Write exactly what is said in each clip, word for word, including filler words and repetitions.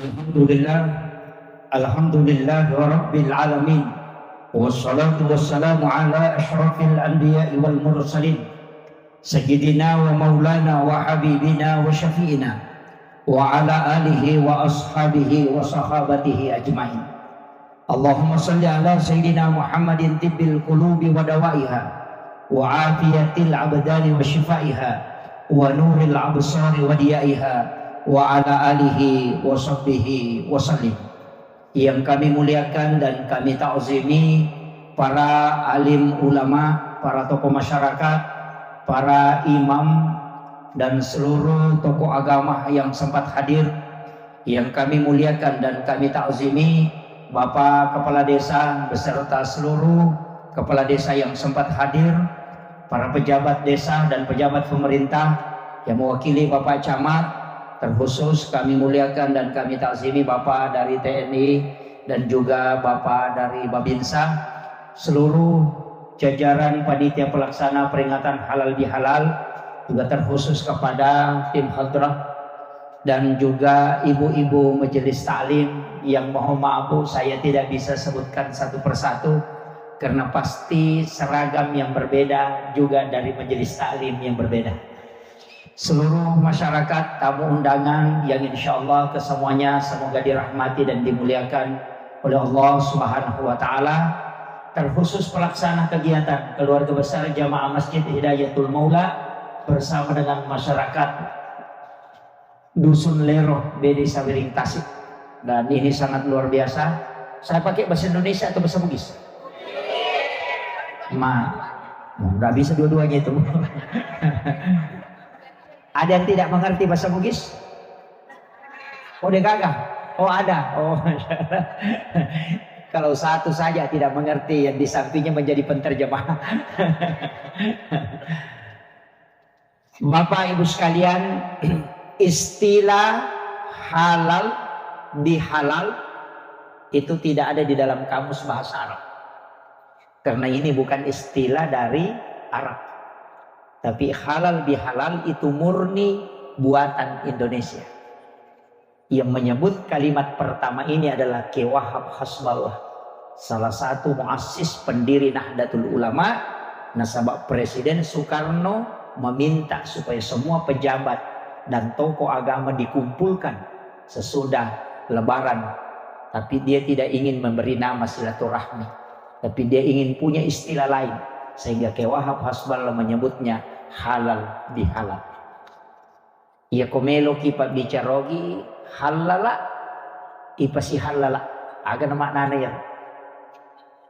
Alhamdulillah. Alhamdulillah rabbil alamin. Wassalatu wassalamu ala asyrafil anbiya'i wal mursalin. Sayyidina wa maulana wa habibina wa syafi'ina wa ala alihi wa ashabihi wa sahabatihi ajmain. Allahumma salli ala Sayyidina Muhammadin tibbil qulubi wa dawaiha, wa afiyatil abdani wa shifaiha, wa nuril absari wa diyaiha, wa ala alihi wa sahbihi wa sallim. Yang kami muliakan dan kami ta'zimi para alim ulama, para tokoh masyarakat, para imam, dan seluruh tokoh agama yang sempat hadir, yang kami muliakan dan kami ta'zimi, Bapak Kepala Desa beserta seluruh kepala desa yang sempat hadir, para pejabat desa dan pejabat pemerintah yang mewakili Bapak Camat, terkhusus kami muliakan dan kami ta'zimi Bapak dari T N I dan juga Bapak dari Babinsa, seluruh jajaran panitia pelaksana peringatan halal bihalal, juga terkhusus kepada tim hadrah dan juga ibu-ibu majelis taklim yang, mohon maaf Bu, saya tidak bisa sebutkan satu persatu karena pasti seragam yang berbeda juga dari majelis taklim yang berbeda. Seluruh masyarakat, tamu undangan yang insya Allah kesemuanya semoga dirahmati dan dimuliakan oleh Allah Subhanahu wa Ta'ala, terkhusus pelaksana kegiatan keluarga besar jamaah Masjid Hidayatul Maula bersama dengan masyarakat Dusun Lero, B D Sawiring Tasik. Dan ini sangat luar biasa. Saya pakai bahasa Indonesia atau bahasa Bugis? Ma, nggak bisa dua-duanya itu. Ada yang tidak mengerti bahasa Bugis? Oh, dia gagah? Oh, ada. Oh, kalau satu saja tidak mengerti, yang di sampingnya menjadi penterjemah. Bapak Ibu sekalian, istilah halal bihalal itu tidak ada di dalam kamus bahasa Arab. Karena ini bukan istilah dari Arab. Tapi halal bihalal itu murni buatan Indonesia. Yang menyebut kalimat pertama ini adalah Kiai Wahab Hasballah, salah satu muassis pendiri Nahdlatul Ulama, nasaba Presiden Soekarno meminta supaya semua pejabat dan tokoh agama dikumpulkan sesudah Lebaran, tapi dia tidak ingin memberi nama silaturahmi, tapi dia ingin punya istilah lain, sehingga Kiai Wahab Hasballah menyebutnya halal bihalal. Iya, ko meloki pabbicara ogi hallala, ipasihallala. Aga na maknana iya?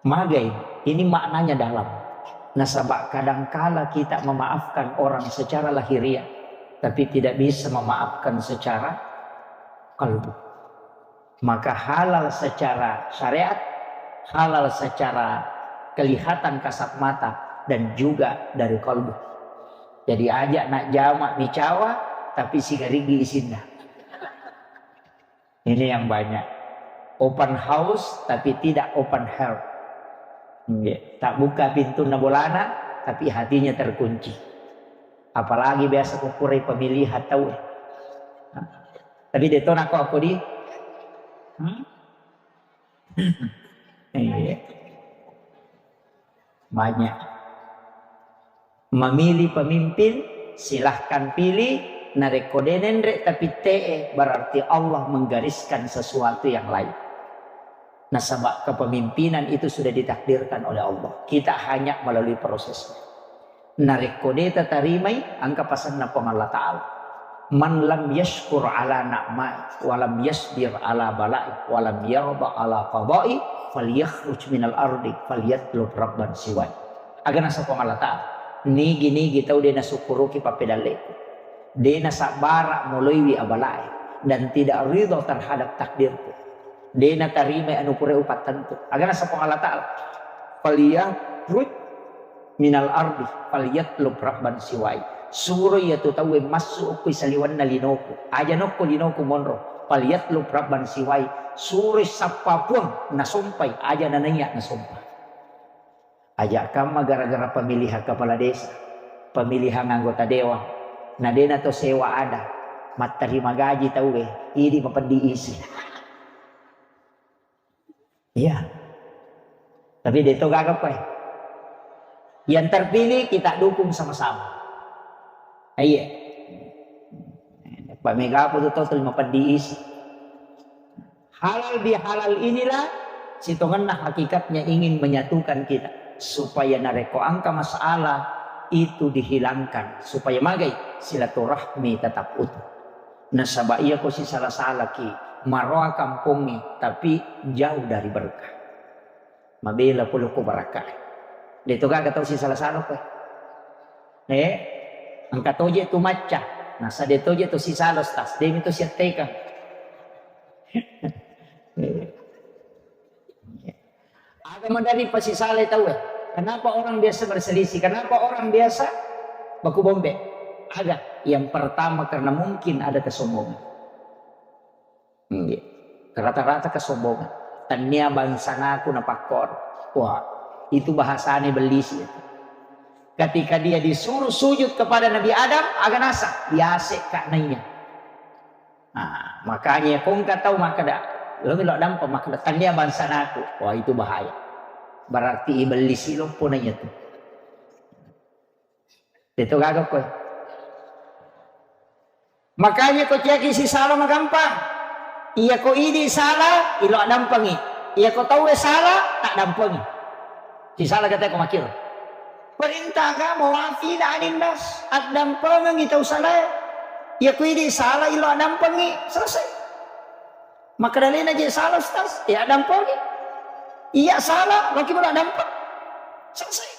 Magai, ini maknanya dalam. Nasaba kadangkala kita memaafkan orang secara lahiriah, tapi tidak bisa memaafkan secara kalbu. Maka halal secara syariat, halal secara kelihatan kasat mata, dan juga dari kalbu. Jadi aja nak jama micawa, tapi sigarigi isinna. Ini yang banyak. Open house, tapi tidak open heart. Nggih. Tak buka pintunna bolana, tapi hatinya terkunci. Apalagi biasa kukurai pemilihan tau. Tapi de to nako aku di. Hmm? Iya. Banyak. Memilih pemimpin, silahkan pilih. Narekko de nenre tapi te'e, berarti Allah menggariskan sesuatu yang lain. Nasaba kepemimpinan itu sudah ditakdirkan oleh Allah. Kita hanya melalui prosesnya. Narekko de tatarimai, engka pasenna Puang Allah Ta'ala. "Man lam yashkur ala na'mai, wa lam yasbir ala balai, wa lam yarda ala qadai, falyakhruj minal ardi, falyatlub rabban siwai." Aga naseng Puang Allah Ta'ala, "Nigi-nigi tau de nasukkuruki pappedalleku, de nasabbara moloiwi abalae, dan tidak ridho terhadap takdirku, de natarimai anu pura upattentu." Aga naseng Puang Allah Ta'ala, "Falyakhruj minal ardi, falyatlub rabban siwai." Suroi iyatu tauwe massu okko saliwenna linoku. Aja nokko linoku monro. "Falyatlub rabban siwai." Suroi sappa puang nasompai, aja nanaiya nasompa. Aja kamma gara-gara pemilihan kepala desa, pemilihan anggota dewan, na dena to sewa ada, Mattarima gaji tauwe, idi mapeddi isi. Iya. Tapi de' to gaga koe. Yang terpilih kita dukung sama-sama. Iya. Pamega apa tu tau terima peddi isi. Halal bihalal inilah sitongenna hakikatnya ingin menyatukan kita supaya narekko engka masalah itu dihilangkan, supaya magai silaturahmi tetap utuh. Nasaba iyako sisala-salaki, maroa kampongnge, tapi jauh dari berkah. Mabela pole ko barakkae. De' to gaga tau sisala-sala koe. Eh, engka toje tu macca. Nasa de' toje tu sisala, Ustaz. De' mi tu siattekang. Aga madari pasisalai tauwe. Kenapa orang biasa berselisih? Kenapa orang biasa baku bombe? Aga. Yang pertama, karena mungkin ada kesombongan. Nggih. Rata-rata kesombongan. Tania bangsanaku napakkoro. Wah, itu bahasane bellisi itu. Ketika dia disuruh sujud kepada Nabi Adam, aga nasa, biasa ka naiya. Nah, makanya kongka tau makkeda, lo melo dampa makkeda, tania bangsanaku. Wah, itu bahaya. Berarti ibellisi loppo naiya tu. Itu gaga koe. Makanya ko ciaki sisala magampang. Iya ko idi sala, ilo addampengi. Iya ko tauwe sala, tak dampengi. Sisala kata ko makiro. Perintah agama wafina aninnas, addampengengi tau salae. Iya ko idi sala, ilo addampengi, selesai. Maka dalena je sala, Ustaz, ya addampengi. Iya sala, laki ilo addampeng. Selesai.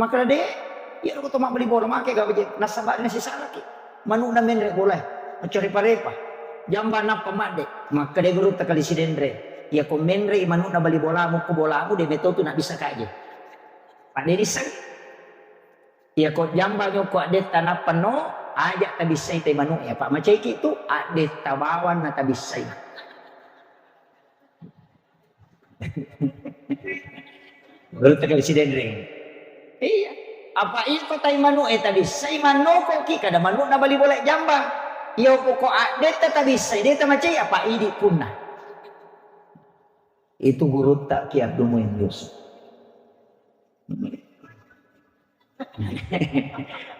Makkeda, "De', iyaro ko to mabbali bola, make gaga je, nasaba nasisalaki. Manu'na menre' bolae, maccarepa-repa. Jamba nappa madde." Makkeda gurutta Kali Sidenreng, "Iyako menre'i manu'na bali bolamu ko bolamu, de' metotu nabbissa kaje. Padde nisseng. Iyako jamba nyokko addetta nappa no, aja' tabissai tai manu'e, apa' macaiki tu addetta bawang natabissai." Menurut Kali Sidenreng. Iya. Apa iko tai manu'e tabissai mannokoki, kada manu'na bali bolae jambang. Iya poko addetta tabissai, de' tamacai apa idi punna. Itu gurutta Ki Abdul Muin Yusuf.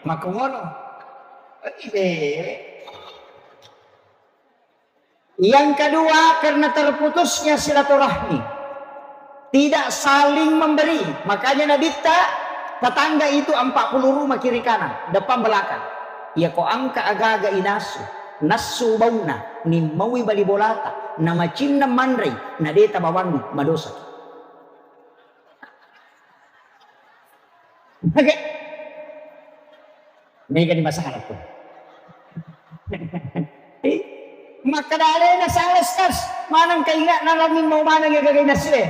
Makongoro. Eh, Yang kedua, karena terputusnya silaturahmi. Tidak saling memberi. Makanya Nabitta, tetangga itu empat puluh rumah kiri kanan, depan belakang. Iyako engka aga-aga inasu, nassu baunna, nimmaui bali bolata, namacinna manrei, na de' tabawangi, madosa. Oke. Mega ni masalah tu. Eh, makkeda alena sala, Ustaz. Maneng kaingatna lagi mau maneng ya gagai nasue.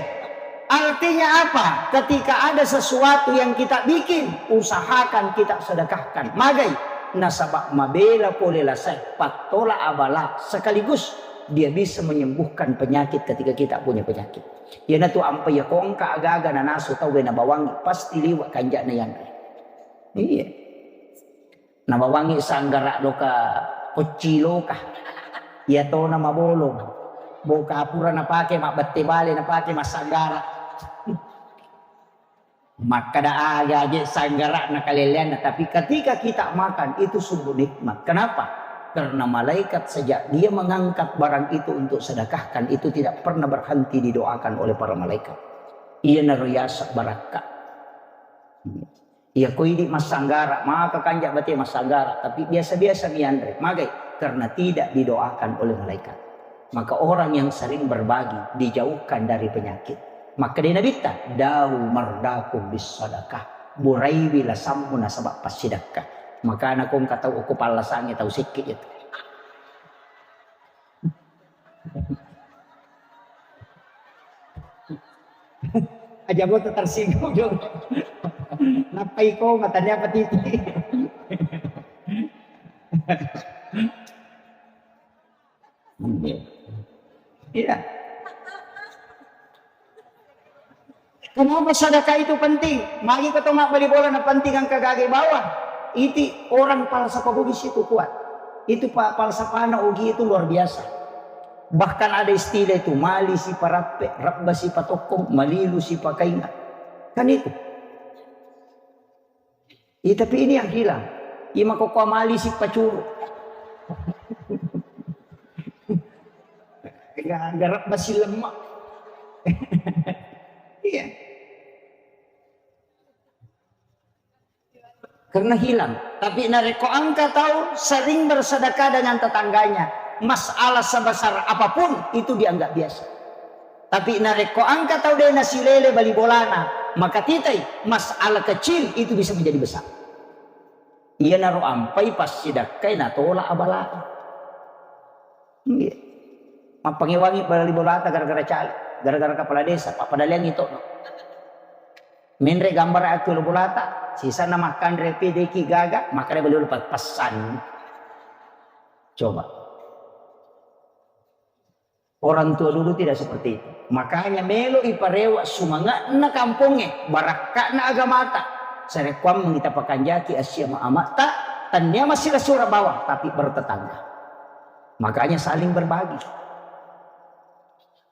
Artinya apa? Ketika ada sesuatu yang kita bikin, usahakan kita sedekahkan. Magai, nasaba mabela pole lasai, pattola abala, sekaligus dia bisa menyembuhkan penyakit ketika kita punya penyakit. Iyanatu ampai iya ko engka aga-aga nanasu tauwe nabawangi, pasti liwe' kanja'na yanre. Iya. Nabawangi sanggara' loka, kocci loka. Iya tona mabolong. Boka pura napake mabbette bale, napake massanggara'. Makkeda aga je sanggara'na kaleleanna, tapi ketika kita makan itu sungguh nikmat. Kenapa? Karena malaikat sejak dia mengangkat barang itu untuk sedekahkan, itu tidak pernah berhenti didoakan oleh para malaikat. Iyanaro yaseng barakka. Iya ko idi massanggara', maka kanja' bate massanggara', tapi biasa-biasa mianre. Magai? Karena tidak didoakan oleh malaikat. Maka orang yang sering berbagi dijauhkan dari penyakit. Makkeda Nabitta, "Dau mardakum bis sadaqah." Buraiwi lasammu nasaba passidakka. Makana ko engka tau okko pallasangnge tau sekke' itu. Aja boto tersinggung juga. Nappai ko matanya apa titi? Iya. Kenapa sedekah itu penting? Magi ko to mabbali bola na penting engka gaga bawang. Iti orang palsu ko Bugis itu kuat. Itu pa-, falsafana Ogi itu luar biasa. Bahkan ada istilah itu, mali si parappe, rabba si patokkong, malilu si pakainga. Kan itu. Iya, tapi ini yang hilang. Iya, makokko mali si pacuru. Ga-, garap basi lemak. Iya. Karena hilang. Tapi narekko engka tau sering bersedekah dengan tetangganya, masalah sebesar apapun itu dianggap biasa. Tapi narekko engka tau de' nasilele bali bolana, maka titai masalah kecil itu bisa menjadi besar. Iyanaro ampai passidakkai natola abala. Iya. Mappangewangi bali bolata gara-gara caleg, gara-gara kepala desa, pappadaleangi to. Menre gambara akku lo bolata, sisana makkanre pi deki gaga, makanya beli lupa pesan. Coba. Orang tua dulu tidak seperti itu. Makanya melo iparewa sumangatna kampongnge, barakka'na agamata. Sarekkuammengi tapakanjaki assiama amatta, tannia masira sura bawang, tapi bertetangga. Makanya saling berbagi.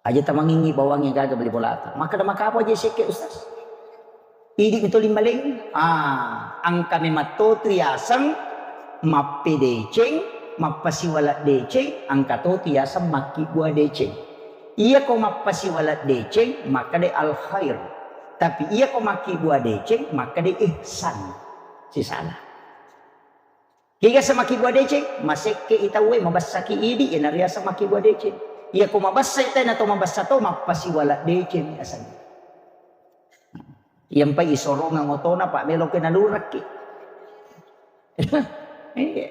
Aja tamangingi bawangnge gaga beli bolata. Makkeda makapo aja sekke, Ustaz? Idi mito limbaleng. Ah, engka memang totu yaseng mappedeceng, mappasiwala deceng, engka totu yaseng makkibua deceng. Iyako mappasiwala deceng, makkeda al khair. Tapi iyako makkibua deceng, makkeda ihsan. Sisala. Kega semakkibua deceng, masekke i tauwe, mabessaki idi, iyanariaseng makkibua deceng. Iyako mabessa i tena to mabessa to, mappasiwala deceng asenna. Iyampai isorongeng otona, pa meloki nalurekki. Iya.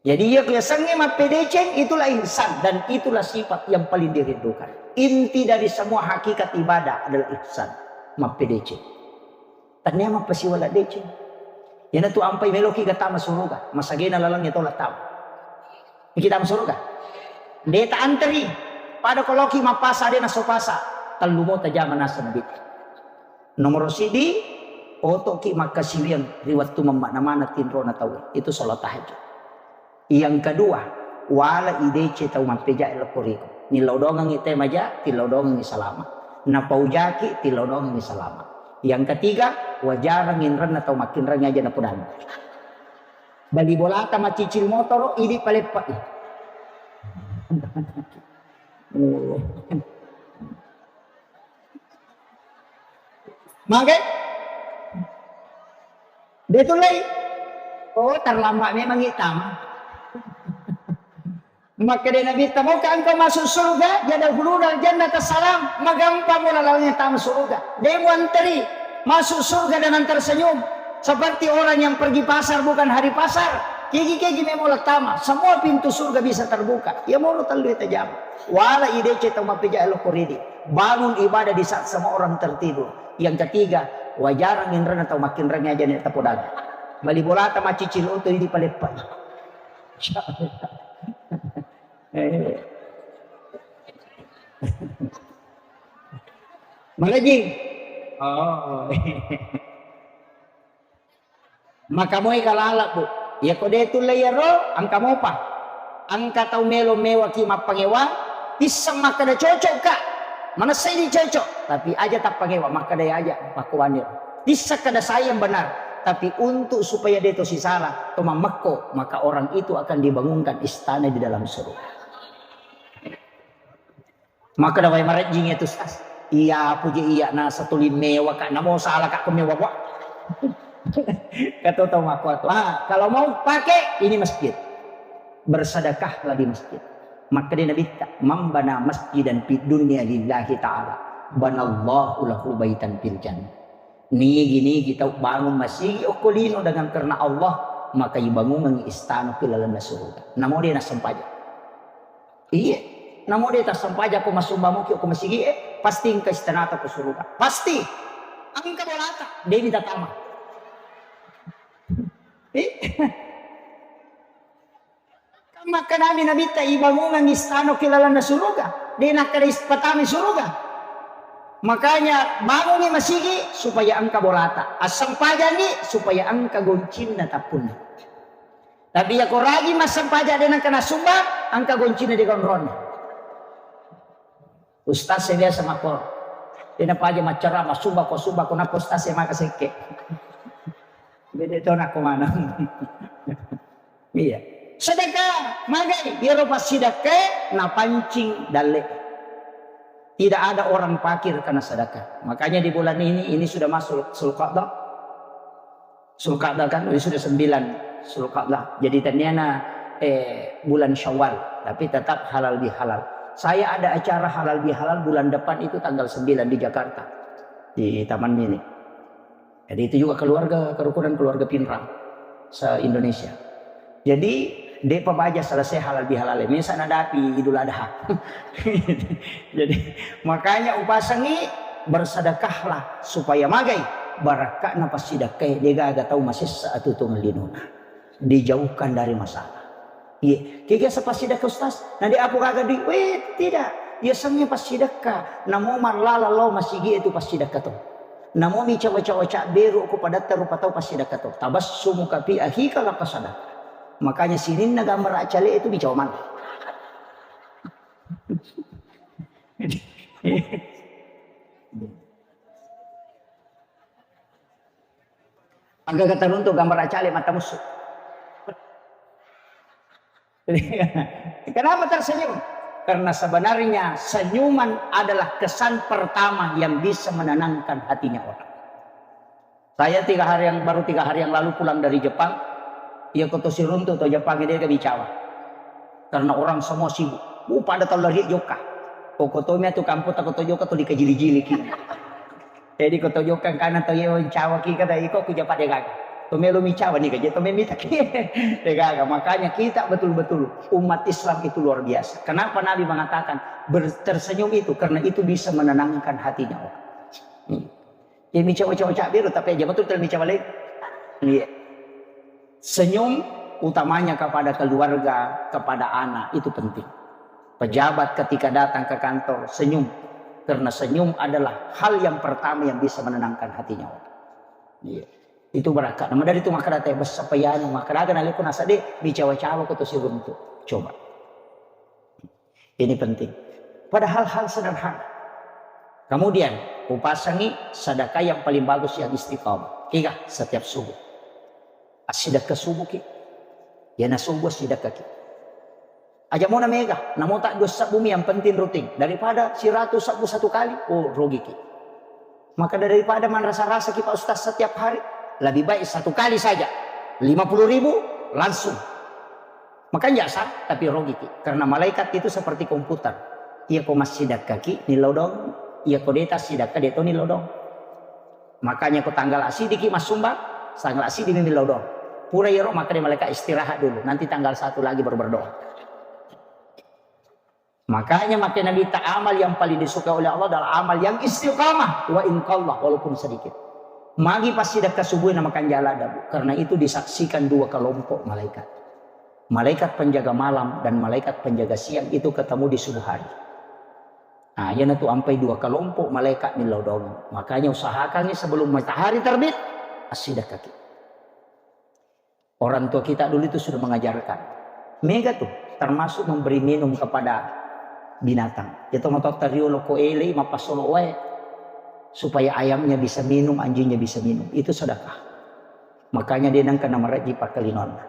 Jadi iya yasengnge mappedeceng, itulah ihsan dan itulah sifat yang paling dirindukan. Inti dari semua hakikat ibadah adalah ihsan, mappedeceng. Tannia mappasiwala deceng. Iyanatu ampai meloki ga tama suruga, masagena lalengnge tola tama. Iki tama suruga. De' ta anteri, pada koloki mappasa de' naso pasa, tellu mo tajama naseng Nabitta. Nomoro siddi, otoki makkasiwiang ri wettu mammakna maneng tinrona tauwe. Itu sholat tahajud. Yang kedua, wala ideceng tau mappejae lokko riko. Nillau dongengi te maja, tillau dongengi salama. Napaujaki, tillau dongengi salama. Yang ketiga, wajarang inrenna tau makkinrengi aja napudanna. Bali bolata macicil motoro, idi paleppai. Mangke? De' tullei? Oh, terlambat memang ittama. Makkeda Nabitta, "Maukah engkau masuk surga? Yadkhulunal jannata salam." Magampang mo lalengnge tama surga. De' muanteri. Masuk surga dengan tersenyum. Seperti orang yang pergi pasar bukan hari pasar. Kegi-kegi memang tama. Semua pintu surga bisa terbuka. Iya moro tellu tajama. Wala ideceng tau mappejae lokko ridi. Bangun ibadah di saat semua orang tertidur. Yang ketiga, wajarang inrenna tau makkinrengi aja ne tapodang. Bali bolata macicil oto idi paleppai. Eh. Malajing. Oh. Maka moi kalala, Bu. Iyako de' tulle iyaro, engka mopa. Engka tau melo mewaki mappangewang, pisseng makkeda, "Cocok, Kak." Manessai di cocok, tapi aja tappangewa, makkeda aja makkuwani. Pisseng kada sayang benar, tapi untuk supaya de' to sisala, to mammekko, maka orang itu akan dibangunkan istana di dalam surga. Makkeda wae marejjing itu, Ustaz. Iya, puji iya, na satulimmewa, Kak, namo sala, Kak, ko mewa, Kak. Kata tau makkuat, "Wah, kalau mau pakai ini masjid, bersedekahlah di masjid." Makkeda Nabitta, "Man bana masjidan fid dunya lillahi ta'ala, banallahu lahu baitan fil jannah." Nigi-nigi tau bangun masigi okko lino dengan karena Allah, maka ibangungengngi istana ki lalenna suruga. Namo de' nassempajang. Iya. Namo de' tassempajang ko massumbang moki ko masigi e, pasti engka istanata ko suruga. Pasti. Engka bolata, de' mitatama. Eh? Kan makkedami Nabitta, ibangungang istana ki lalenna suruga. De' nakkeda is-, patami suruga. Makanya bangungi masigi supaya engka bolata. Assempajangi supaya engka goncinna tappunna. Tapi iya ko ragi massempajang de nengka nasubba, engka goncina de gondronna. Ustaz saya biasa makko. De napaja maccara masubba ko subba ko nappa ustaz saya maka sekke. Bede to nakko maneng. Iya. Sedekah, magai, iyaro passidekkae napancing dalle. Tidak ada orang fakir karena sedekah. Makanya di bulan ini, ini sudah masuk Zulqa'dah. Zulqa'dah kan, ini sudah sembilan Zulqa'dah. Jadi taniana eh, bulan Syawal, tapi tetap halal bihalal. Saya ada acara halal bihalal bulan depan itu tanggal sembilan di Jakarta, di Taman Mini. Jadi itu juga keluarga, kerukunan keluarga Pinrang se-Indonesia. Jadi, depa baja selesai halal bihalal. Mesa nadapi Idul Adha. Jadi, makanya upasangi, bersedekahlah supaya magai barakka'na passidekkae, degaga tau masessa atutungan linona. Dijauhkan dari masalah. Iya, kega sepassidekka Ustaz? Nadi apa gaga duit? Weh, tidak. Iya sengi passidekka. Namo marlala lo masigi itu passidekka to. Namo mi cawa-cawa cabberu ko padatta rupa tau passidekka to. Tabassumuka fi akhika laka sadaqah. Makanya sininna gambar acale itu dicawa mana? Agak kata runtuh gambar acale mata musuh. Kenapa tersenyum? Karena sebenarnya senyuman adalah kesan pertama yang bisa menenangkan hatinya orang. Saya tiga hari yang, baru tiga hari yang lalu pulang dari Jepang, iya koto siruntu to Jepang ini bicawa. Karena orang semua sibuk. Uh, pada tau lari joka. Kokotomi tu kampung tak koto joka tu dikajili-jili ki. Jadi ko tojokang kana to yewa cawa ki kata iko ku japa degaga. To melo mi cawa ni kaje to memi taki. Degaga. Makanya kita betul-betul umat Islam itu luar biasa. Kenapa Nabi mengatakan ber-, tersenyum itu? Karena itu bisa menenangkan hatinya orang. Hmm. Ya mi cawa-cawa cabir tapi aja betul tel mi cawa lain. Iya. Senyum utamanya kepada keluarga, kepada anak, itu penting. Pejabat ketika datang ke kantor, senyum. Karena senyum adalah hal yang pertama yang bisa menenangkan hatinya orang. Iya. Itu barakka'na. Maka dari itu maka data bessa payanu, maka daga naleko nasade, dicawa-cawa ko to siruntu. Coba. Ini penting. Pada hal-hal sederhana. Kemudian, upasangi sedekah yang paling bagus yang istiqamah. Kega setiap subuh. Assidekka subuh ki. Yana subuh assidekka ki. Aja mona mega, namo tak dua sebbu mi yang penting rutin. Daripada seratus sebbu satu kali, oh rugi ki. Maka daripada merasa-rasa ki Pak Ustaz setiap hari, lebih baik satu kali saja. Lima puluh ribu langsung. Makanya jasa, tapi rugi ki. Karena malaikat itu seperti komputer. Iya ko massidekka ki, nilodong. Iya ko deta sidekka, deto nilodong. Makanya ko tanggal asidi ki massumbang, tanggal asidi mi nilodong. Pura iyaro maka dia malaikat istirahat dulu. Nanti tanggal satu lagi baru berdoa. Makanya maka Nabi ta amal yang paling disukai oleh Allah adalah amal yang istiqamah. Wa in qalla, walaupun sedikit. Magi pasti dekat subuh nama kanjala dabu. Karena itu disaksikan dua kelompok malaikat. Malaikat penjaga malam dan malaikat penjaga siang itu ketemu di subuh hari. Nah, yana tu ampai dua kelompok malaikat millau dong. Makanya usahakan sebelum matahari terbit, assidekka ki. Orang tua kita dulu itu sudah mengajarkan. Mega tuh, termasuk memberi minum kepada binatang. Itu motor tariolo ko ele, mapasolo wae. Supaya ayamnya bisa minum, anjingnya bisa minum. Itu sedekah. Makanya dia nang kena mereji pakai linonna.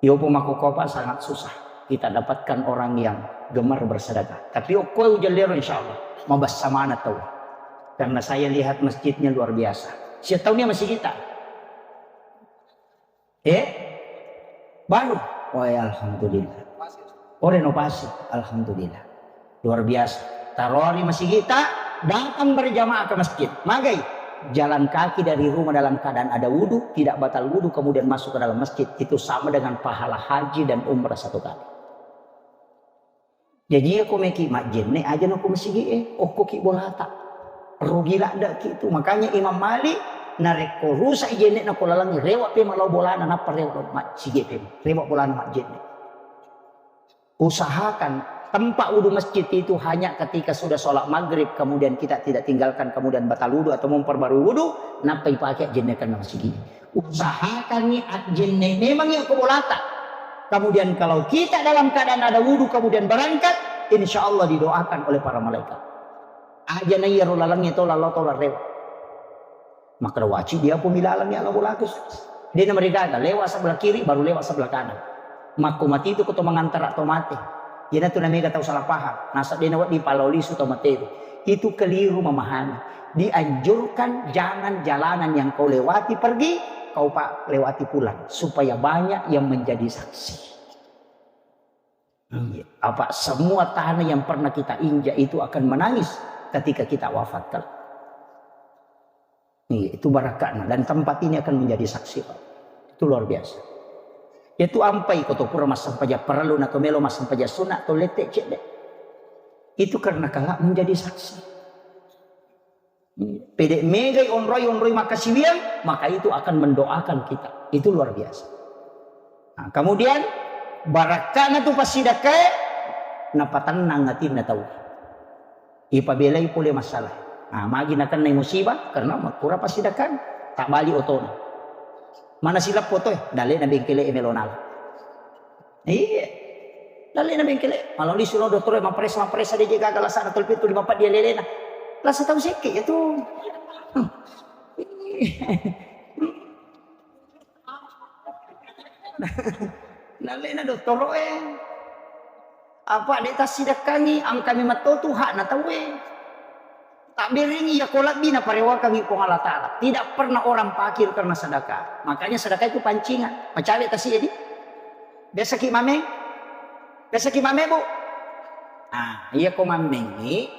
Yopo makokopa sangat susah kita dapatkan orang yang gemar bersedekah. Tapi okko ujallero insya Allah. Mabassamana tau. Karena saya lihat masjidnya luar biasa. Siap tahu nih masih kita. Eh? Baru? Oh ya, alhamdulillah. Oh, renovasi. Alhamdulillah. Luar biasa. Tarori masih kita datang berjamaah ke masjid. Magai? Jalan kaki dari rumah dalam keadaan ada wudhu, tidak batal wudhu, kemudian masuk ke dalam masjid. Itu sama dengan pahala haji dan umrah satu kali. Jaji iya ko meki majjenne aja no ko masigi e, okko ki bolata. Rugi ladda ki tu. Makanya Imam Malik narekko rusak jenne na ko laleng rewa pe malau bolana nappa rewa masigi pe. Rewa bolana majjenne. Usahakan tempat wudhu masjid itu hanya ketika sudah sholat maghrib, kemudian kita tidak tinggalkan, kemudian batal wudhu atau memperbarui wudhu, nappa ipake jennekan masigi. Usahakanni ajjenne memangngi ko bolata. Kemudian kalau kita dalam keadaan ada wudu, kemudian berangkat, insya Allah didoakan oleh para malaikat. Aja na iyaro lalengnge to, lalo to, larewa. Makkeda, "Waci dia pun milalang ya Allah bolaku." Dia namarigaga, lewat sebelah kiri, baru lewat sebelah kanan. Makko mati itu ko to mangantara to mate. Iyanatu namega tau salah paham. Nasa dia nawedding palo lisu to mate itu. Itu keliru memahami. Dianjurkan jangan jalanan yang kau lewati pergi, kau pak lewati pulang. Supaya banyak yang menjadi saksi. Iya. Apa semua tanah yang pernah kita injak itu akan menangis ketika kita wafat kelak. Iya, itu barakatna. Dan tempat ini akan menjadi saksi, Pak. Itu luar biasa. Itu ampai ko to pura massempajang parellu na to melo massempajang sunat to lette cedde. Itu karena kelak menjadi saksi. Pede megai onroi, onroi makkasiwiang, maka itu akan mendoakan kita. Itu luar biasa. Nah, kemudian barakkana tu passidakkae, napatennang atinna tau. Ipabelai pole masalah. Nah, magi nakennai musibah karena makkura passidakkan, tak bali otona. Mana sileppo toe, dalena bengkele melo nala. Iya. Dalena bengkele, malah lisu lo dottoro, mapparessa, mapparessa, dia gaga lasana tolpi tu lima empat dia lelena. Lasa tau sekke ya tu. Nalena dottoro e. Apa de tassidakkangi, angkami matto tu hakna tau e. Tabberengi iya ko labbi naparewakangngi Puang Allah Ta'ala. Tidak pernah orang fakir karena sedekah. Makanya sedekah itu pancingan. Macawe tasi edi. Biasa ki mameng? Biasa ki mameng, Bu? Ah, iya ko mamengngi,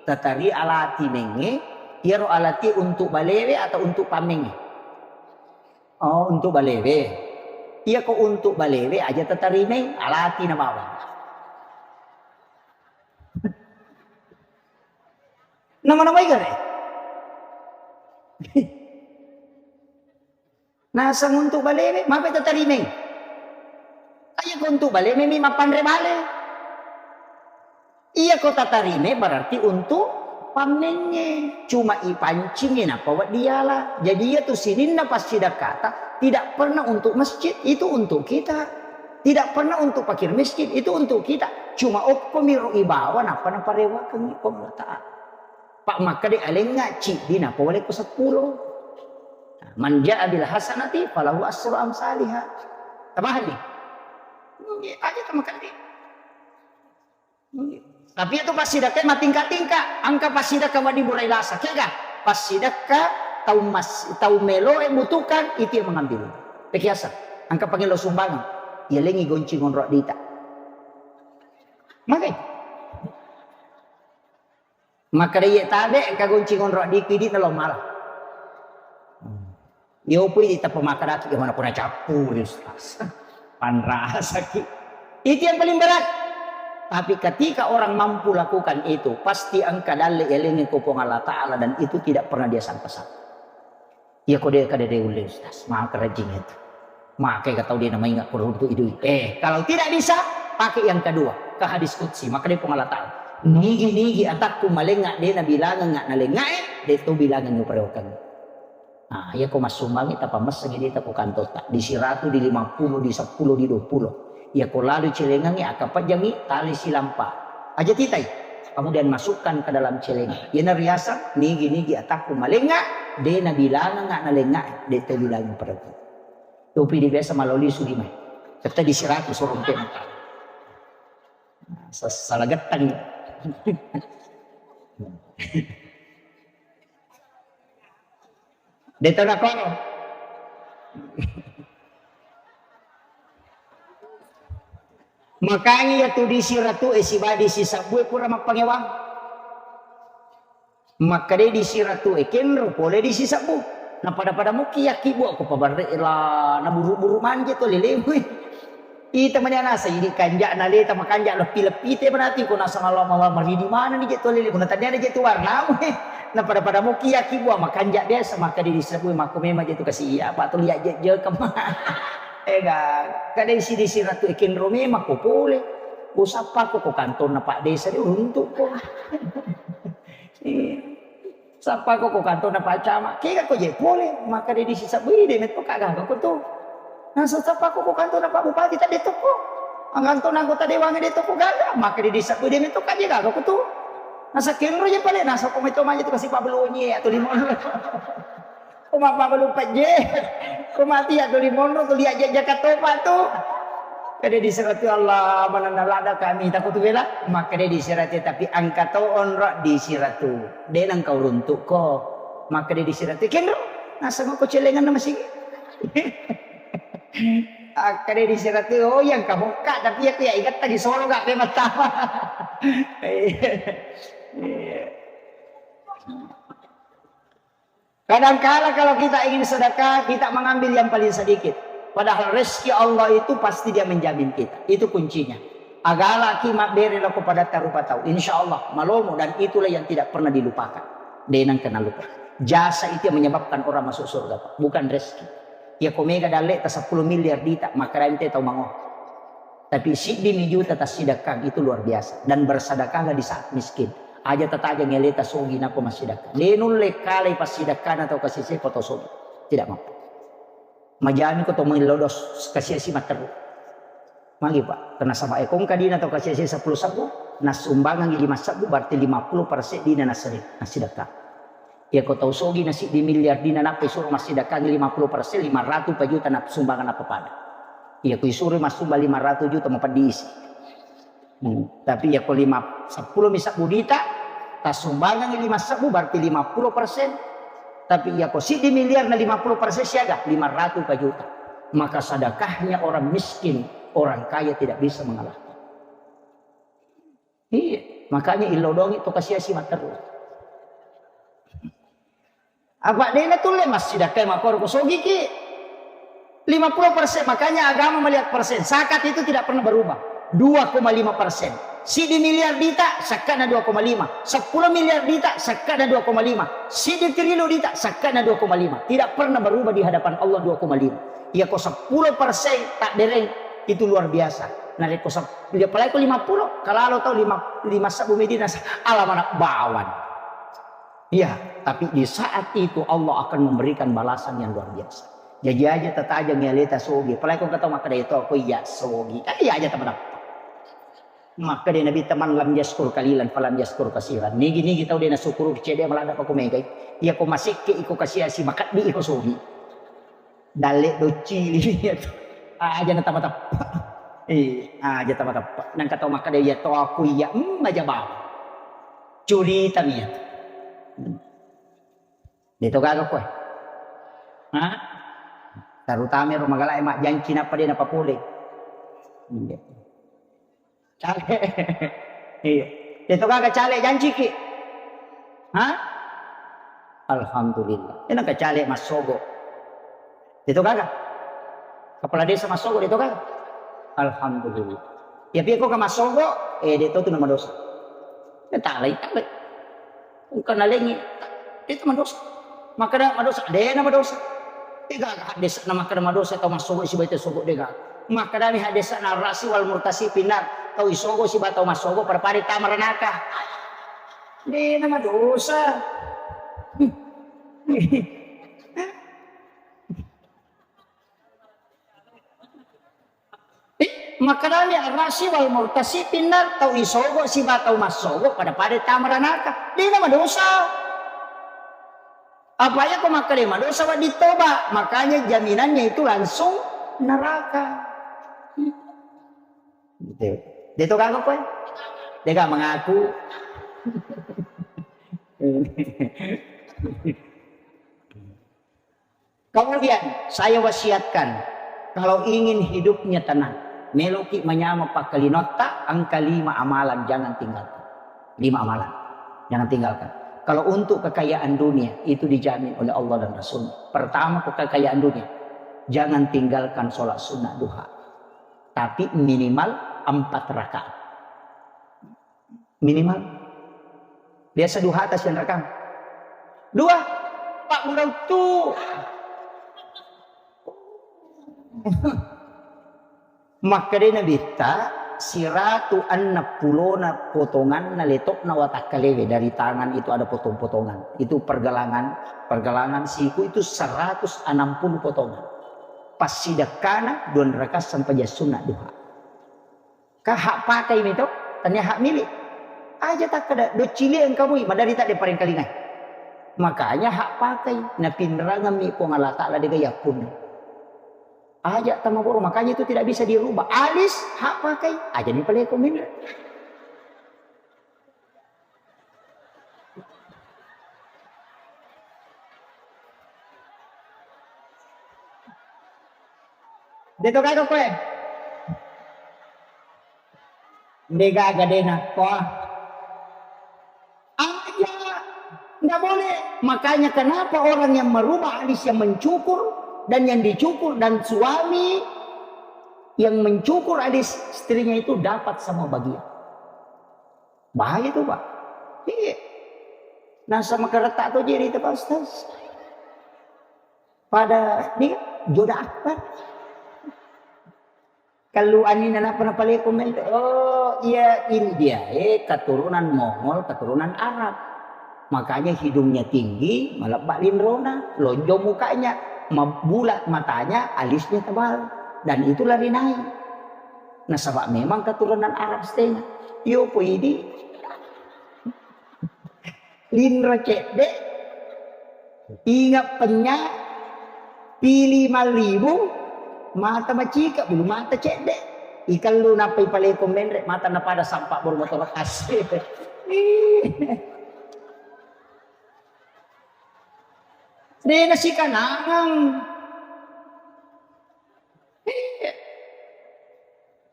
tatari alati mengngi, iyaro alati untuk balewe atau untuk pamengngi? Oh, untuk balewe. Iya ko untuk balewe aja tatari meng, alati na bawang. Nama-nama igare. Nasang untuk balewe, mape tatarimeng. Ayo ko untuk balewe mi mappanre bale. Iya ko tatarime berarti untuk pammengnge. Cuma ipancingi nappa weddiala. Jadi iya tu sininna passidakkata tidak pernah untuk masjid, itu untuk kita. Tidak pernah untuk fakir miskin, itu untuk kita. Cuma okkomiro ibawa nappa naparewakengngi Puang Allah Ta'ala. Pak makkeda alengnga ciddi nappa wale ko seppulo. Man jaa bil hasanati falahu asru amsaliha. Tapahanni? Iya, aja tamakkedi. Tapi itu passidakka matingka-tingka, angka passidakka wedding burai lasa, kega? Passidakka tau mas-, tau meloe butuhkan, itu yang mengambil. Pekiasa, angka pangelo sumbangan, yalengi gonci ngonro dita. Magai. Makkeda iye tabe, engka gonci ngonro addiku idi nalo mala. Iyopui tappa makkedaki, "Iya mana puna cappuri, Ustaz." Panrasaki. Itu yang paling berat. Tapi ketika orang mampu lakukan itu, pasti engka dalle yalengnge ko Puang Allah Ta'ala dan itu tidak pernah dia sangka-sangka. Iya ko de kada de ulle, Ustaz. Maka rajin itu. Maka ka tau de namainga ko runtu idui. Eh, kalau tidak bisa, pakai yang kedua. Ke hadis qudsi. Maka de Puang Allah Ta'ala. Nigi-nigi atakku malenga de nabilangenga nalengae, de to bilangengngi uparewakengngi. Nah, iya ko massumbangi tapamessengi dita ko kantotta. Di siratu, di lima puluh, di seppulo, di dua puluh. Iya ko lalu celengangi, akapajjangi, tali silampa. Aja titai. Kemudian masukkan ke dalam celeng. Iyana riaseng, nigi-nigi atakku malenga, de nabilangenga nalenga, de to bilang pergi. Topi di biasa maloli sudi mai. Tette di siratu sorong pe maka. Sa-, salah gettang. De to nakoro. Makangi iya tu di siratu e sibawa di sisabbu e pura mappangewang. Makkeda di siratu e kenro pole di sisabbu. Na pada-pada mukki yakki bua ko pabarre la na buru-buru manje to lelemu. Ita mani anasa idi kanja na leta makanja leppi-leppi te manati ko nasang Allah mawa maridi mana ni je to lele ko na tania je tu warna. Na pada-pada mukki yakki bua makanja biasa makkeda di sisabbu e makko memang je tu kasi iya apa tu liat je je kema. Ega, kadai si di siratu e kenro memang ko pole. Usappa ko, ko kantonna Pak Desa de runtuk ko. Iya. Sappako ko kantona Pak Camat, kega ko je pole, makkeda disi sabui de metto ka gaga ko tu. Nasa sappako ko kantona Pak Bupati, tadde tokko. Kantona anggota dewan de tokko gaga, makkeda disi sabui de metto ka je gaga ko tu. Nasa kenro je pale, nasa ko metto maje tu kasi pabelonye atau limo. Ko mappabalu pejje. Ko mati ya tuli monro, tuli aja jaka topa tu. Kede diserati Allah, mananna lada kami takut bela. Makkede diserati, tapi angka to onro diseratu. De nang kau runtuk ko. Makkede diserati kenro. Nasaba ko celengan nama sigi. Akkede diserati, oh, yang kabukka, tapi aku ya ingat tadi solo gak pe mattama. Iya. Iya. Kadangkala kalau kita ingin sedekah, kita mengambil yang paling sedikit. Padahal rezeki Allah itu pasti Dia menjamin kita. Itu kuncinya. Agalaki mabbere lako pada tarupa tau. Insya Allah, malomo, dan itulah yang tidak pernah dilupakan. Denang kena lupa. Jasa itu yang menyebabkan orang masuk surga, Pak. Bukan rezeki. Ya, ko mega dalle ta sepuluh miliar dita, maka rente tau mango. Tapi siddi mi juta tassidakkang itu luar biasa. Dan bersedekahlah di saat miskin. Aja tatajang eleta sogi nako massidakkang. De nulle kalai passidakkana tau kasise ko tau sogi. Tidak mampu. Majami ko to mellodo kasiasi matteru. Magi, Pak, karena saba ekong kadina tau kasiasi sepuluh sebbu, nassumbangangi lima sebbu, berarti lima puluh persen dina nassari, nassidakkang. Iya ko tau sogi na siddi miliar dina nappa isuro massidakkangi lima puluh persen, lima ratu pa juta na sumbangan nappa pada. Iya ko isuro massumbang lima ratu juta mapeddi isi. Hmm. Tapi iya ko lima, sepuluh mi sebbu dita, tassumbangangi lima sebbu berarti lima puluh persen. Tapi iya ko siddi miliar na lima puluh persen siaga, lima ratu pa juta. Maka sedekahnya orang miskin, orang kaya tidak bisa mengalahkan. Iya, makanya illodongi to kasiasi matteru. Apa dena tulle massidakkai makkoro ko sogiki. Lima puluh persen, makanya agama melihat persen. Zakat itu tidak pernah berubah. Dua koma lima persen. Sidi miliar dita, sakkana dua koma lima. Sepuluh miliar dita, sakkana dua koma lima. Sidi triliun dita, sakkana dua koma lima. Tidak pernah berubah di hadapan Allah dua koma lima. Iya ko sepuluh persen tak dereng, itu luar biasa. Narekko sep-, apalagi ko lima puluh, kalalo tau lima, lima sebbu medina, ala mana bawang. Iya, tapi di saat itu Allah akan memberikan balasan yang luar biasa. Jaji aja tatajang ya leta sogi. Apalagi ko kata makkeda itu aku iya sogi. Eh, iya aja teman apa. Makkeda Nabi teman lam yaskur kalilan falam yaskur kasiran. Nigi-nigi tau de nasukuru cede malada ko megai. Iya ko masikke iko kasiasi makaddi iko sogi. Dalle doccili iya tu. Aja na tama teppa. Eh, aja tama teppa. Nang kata makkeda iya to aku iya, mm, aja bawa. Curita mi iya tu. Hmm. De to gaga koe. Ha? Terutama ro magala e majjanci nappa de napapole. Iya. Cale. Iya. De to gaga cale janciki. Ha? Alhamdulillah. Ena ka cale massogo. De to gaga. Kepala desa massogo de to gaga. Alhamdulillah. Ya piye ko ka massogo, eh, de to tu nama dosa. Ya talai, talai. Engka nalengi, itu madosa. Makkeda madosa, de na madosa. Degaga haddese'na makkeda madosa tau massogo sibawa tau sogo, degaga. Makkedami haddese'na rasi wal murtasi finnar, tau isogo sibawa tau massogo pada-pada tama ranaka. De na madosa. Eh, makkedami arrasi wal murtasi finnar, tau isogo siba tau massogo pada-pada tama ranaka. Dena madosa. Apa iya ko makkeda madosa wedding toba, makanya jaminannya itu langsung neraka. Gitu. De to gaga koe? Dega mengaku. Kemudian, saya wasiatkan, kalau ingin hidupnya tenang, meloki manyameng pakkalinotta, engka lima amalan jangan tinggalkan. Lima amalan jangan tinggalkan. Kalau untuk kekayaan dunia, itu dijamin oleh Allah dan Rasul. Pertama, ke-, kekayaan dunia, jangan tinggalkan sholat sunnah duha. Tapi minimal empat rakaat. Minimal. Biasa duha atas yang rekam. Dua. Pak Burautu. Makkedai Nabitta, Siratu enneng pulona potonganna letokna watakkalewe, dari tangan itu ada potong-potongan. Itu pergelangan, pergelangan siku itu seratus enam puluh potongan. Passidekkana dua rakaat sempajang sunna duha. Ka hak pakai mi to, tania hak milik. Aja takkeda, "Do cilik engka mui, maderita de parengkalingai." Makanya hak pakai, napinrangeng mi Puang Allah Ta'ala de gaga yappunna. Aja tamaboro, makanya itu tidak bisa dirubah. Alis hak pakai, aja ni paleko menre. De to gaga koe. De gaga de nakko. Aja, nggak boleh. Makanya kenapa orang yang merubah alis yang mencukur dan yang dicukur dan suami yang mencukur alis istrinya itu dapat sama bagian. Bahaya tuh, Pak. Iya. Nasa makaretta to jadi itu, Pak Ustaz. Pada dia joda akbar. Kalau anina napa napaleko mente, oh iya, India, eh, keturunan Mongol, keturunan Arab. Makanya hidungnya tinggi, melebbak linrona, lonjong mukanya, ma-, bulat matanya, alisnya tebal. Dan itulah rinai. Nasaba memang keturunan Arab setengah. Yo, po idi. Linro cedde, ingat penya, pili mallibu, mata macika, bulu mata cedde. Ikallu nappa ipaleko menre, mata napada sampak boro motoro kasi. Dena sikanangang. Iya.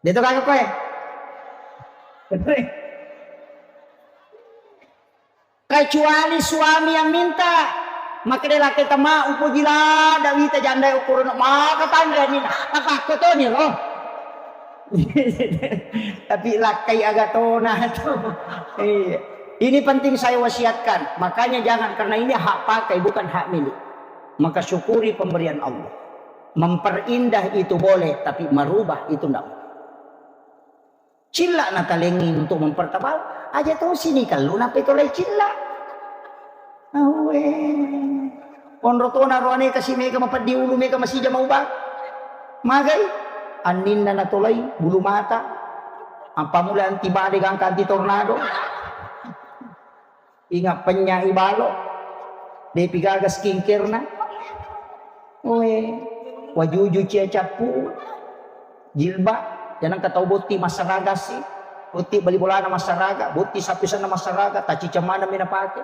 De to gaga koe. Kecuali suami yang minta, makkeda lakkaita ma upoji ladda wita janda e ukkurunna, maka tanre anina. Tapakko toni ro. Tapi lakkai aga tona tu. Iya. Ini penting saya wasiatkan. Makanya jangan, karena ini hak pakai, bukan hak milik. Maka syukuri pemberian Allah. Memperindah itu boleh, tapi merubah itu ndak boleh. Cilla natalengi untuk mempertebal, aja to sini kallu nappa itolai cilla. Awe. Onro tona roane kasi mega mapeddi ulu, mega masija maubang. Magai? Anninna natolai bulu mata. Apa mula anti bade gangka anti tornado. Inga pennyai balo, depi gaga skincare-na. Oe, wajuju cia cappu, jilbab, jangan katau botti massaraga si, botti bali bolana massaraga, botti sappisenna massaraga, tacica maneng mi napake.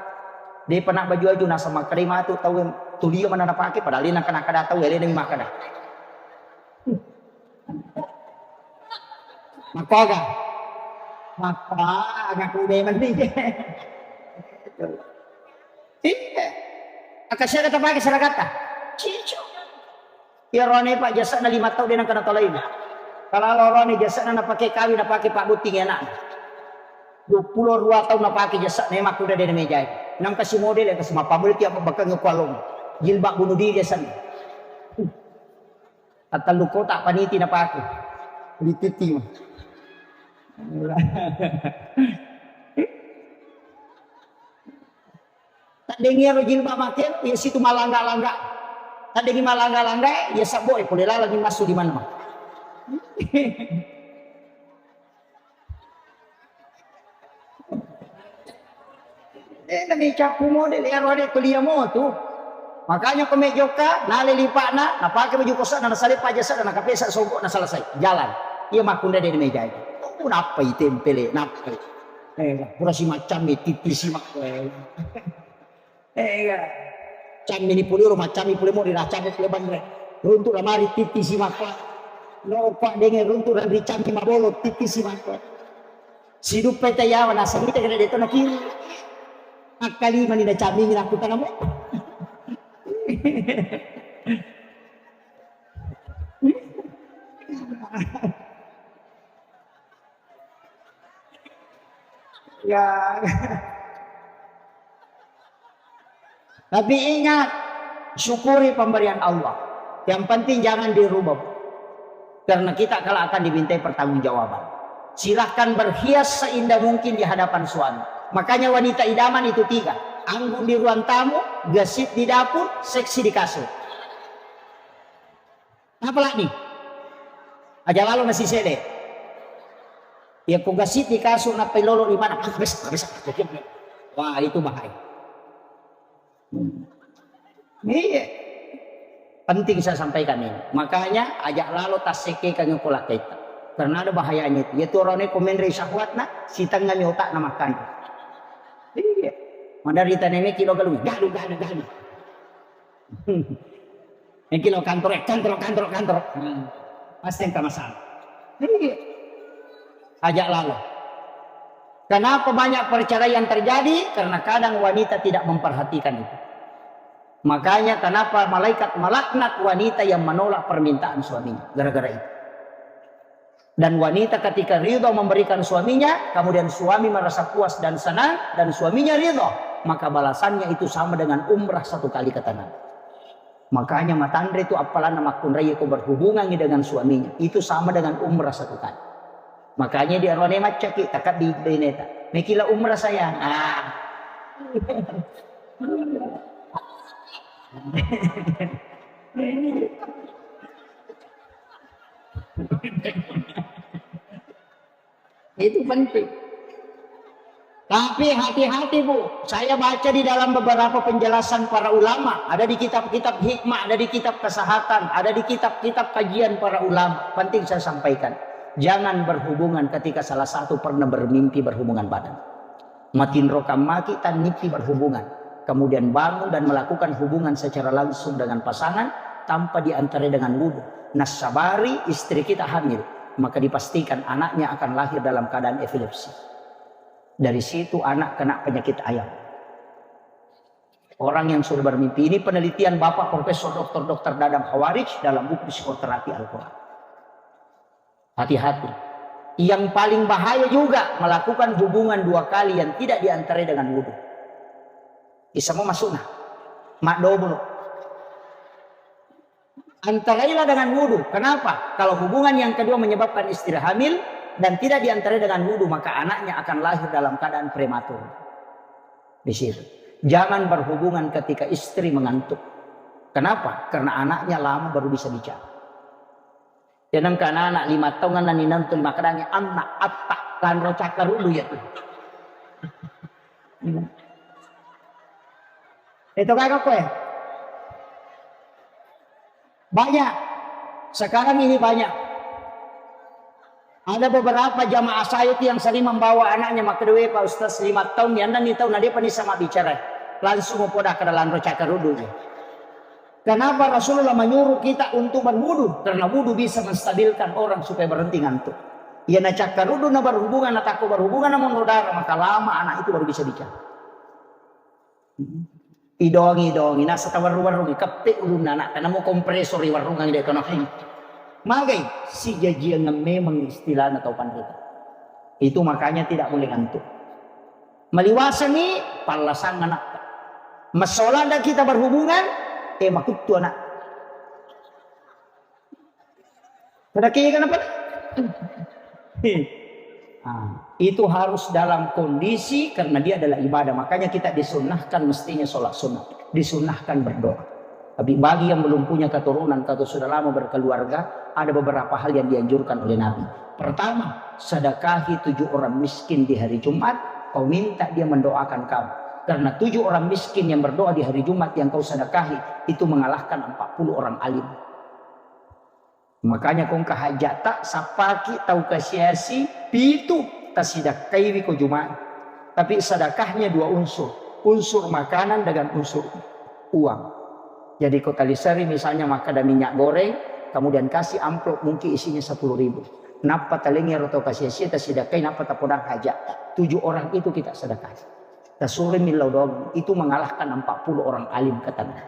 Depa na baju-baju nasaba makkedai matu tau yang tulia mana napake, padahal ina kana kada tau elena mi makkeda. Makkoga? Makkoga ku de mending. Iya. Akasiaga tapake seragatta? Cicu. Iya rone Pak jasana lima tau de nangka natolai. Kalau rone jasana napake kawin, napake Pak Butting anak. Dua puluh dua tau napake jasana, makkuda de mejai. Nangka si model yang kasih mapamul tiap bakal ngekualong. Jilbab bunuh diri jasana. Attellu kota paniti napake. Dititi. Taddengi ero jilbab make, iya situ malangga-langga. Taddengi malangga-langga, iya sabbo e pole laleng massu di mana. Eh, nami cappu model, ero ade kuliah mo tu. Makanya ko mejokka, nale lipakna, napake baju kosakna, nasale paja sadda, nakapesa songkokna, selesai. Jalan. Iya makkunda de mejai. Oh, nappai tempele, nappai. Eh, pura si macam mi, titi si mak-, eh. Eh, iya. Cammi ni puliro, macammi pule mo, diracammi pule banre. Runtu lamari, titi si makko. No, Pak, denge runtu dan ricammi mabolo, titi si makko. Siduppe tayawa, nasengite kena deto na kiri. Akkalima ni na cammi ni nakutana mo. Ya. Tapi ingat, syukuri pemberian Allah. Yang penting jangan dirubah. Karena kita kelak akan dimintai pertanggungjawaban. Silahkan berhias seindah mungkin di hadapan suami. Makanya wanita idaman itu tiga. Anggun di ruang tamu, gesit di dapur, seksi di kasur. Apa lagi? Aja lalo nasi sede. Ya, ko gesit di kasur, nappai lolo di mana? Ah, bisa, bisa. Wah, itu bahaya. Iya. Penting saya sampaikan ini. Makanya, aja lalo tassekkekang ko lakkaita. Karena ada bahayanya itu. Ya, tu orang ini komen dari syahwatna, sitengah otakna makan. Iya. Madari taneme kilo galung, galu, galu, galu. Mungkin lo kantor, eh, kantor, kantor, kantor. Hmm. Pasti engka masalah. Iya. Aja lalo. Kenapa banyak perceraian terjadi? Karena kadang wanita tidak memperhatikan itu. Makanya kenapa malaikat melaknat wanita yang menolak permintaan suaminya. Gara-gara itu. Dan wanita ketika ridho memberikan suaminya, kemudian suami merasa puas dan senang, dan suaminya ridho, maka balasannya itu sama dengan umrah satu kali, kata Nabi. Makanya matanre itu appalanna makkunrai ko berhubungan dengan suaminya, itu sama dengan umrah satu kali. Makanya di arone maccaki, takabbi beneta. Mekila umrah sayang. Ah. Itu penting. Tapi hati-hati, Bu, saya baca di dalam beberapa penjelasan para ulama, ada di kitab-kitab hikmah, ada di kitab kesehatan, ada di kitab-kitab kajian para ulama. Penting saya sampaikan, jangan berhubungan ketika salah satu pernah bermimpi berhubungan badan. Matinro kammaki tannippi berhubungan, kemudian bangun dan melakukan hubungan secara langsung dengan pasangan tanpa diantarai dengan wudhu. Nassabari istri kita hamil, maka dipastikan anaknya akan lahir dalam keadaan epilepsi. Dari situ anak kena penyakit ayam. Orang yang sudah bermimpi, ini penelitian Bapak Profesor Doktor Doktor Dadang Khawarij dalam buku Psikoterapi Al-Quran. Hati-hati. Yang paling bahaya juga melakukan hubungan dua kali yang tidak diantarai dengan wudhu. Isamo masukna. Madoblo. Antarailah dengan wudhu. Kenapa? Kalau hubungan yang kedua menyebabkan istri hamil dan tidak diantarai dengan wudhu, maka anaknya akan lahir dalam keadaan prematur. Di situ. Jangan berhubungan ketika istri mengantuk. Kenapa? Karena anaknya lama baru bisa bicara. Tenang ke anak-anak lima tahun, anak ninang tu lima kedangi, anak apa? Lanro cakkarulu ya tu. Itu kakak kue. Banyak. Sekarang ini banyak. Ada beberapa jamaah saya itu yang sering membawa anaknya, makkeda, "We, Pak Ustaz, lima tahun ni, anda ni tahu, na dia pani sama bicara." Langsung mau poda ke dalam roca kerudu. Kenapa Rasulullah menyuruh kita untuk berwudu? Karena wudu bisa menstabilkan orang supaya berhenti ngantuk. Ya, na cakkarudu, na berhubungan, na takut berhubungan, na monro darah, maka lama anak itu baru bisa bicara. Idongi-dongi, nasa tawarru-warrungi, keppe ulunna anak, karena mau kompresor di warungan dia kono. Magai, sijajiangan memang istilahnya tau panrita. Itu makanya tidak boleh ngantuk. Maliwasangi, pallasang anak. Masola ndak kita berhubungan, eh, makuttu anak. Pada kega napa? Ah, itu harus dalam kondisi karena dia adalah ibadah. Makanya kita disunnahkan mestinya sholat sunnah. Disunnahkan berdoa. Tapi bagi yang belum punya keturunan atau sudah lama berkeluarga, ada beberapa hal yang dianjurkan oleh Nabi. Pertama, sedekahi tujuh orang miskin di hari Jumat, kau minta dia mendoakan kamu. Karena tujuh orang miskin yang berdoa di hari Jumat yang kau sedekahi, itu mengalahkan empat puluh orang alim. Makanya kongka hajata, sappaki tau kasiasi, pitu tasidakkaiwi ko Jumat. Tapi sedekahnya dua unsur. Unsur makanan dengan unsur uang. Jadi ko taliseri misalnya makkeda minyak goreng, kemudian kasih amplop mungkin isinya sepuluh ribu. Nappa talengi ero tau kasiasi, tasidakkai, nappa tapodang hajat. Tujuh orang itu kita sedekah. Tasuri millau doang, itu mengalahkan empat puluh orang alim kata Nabi.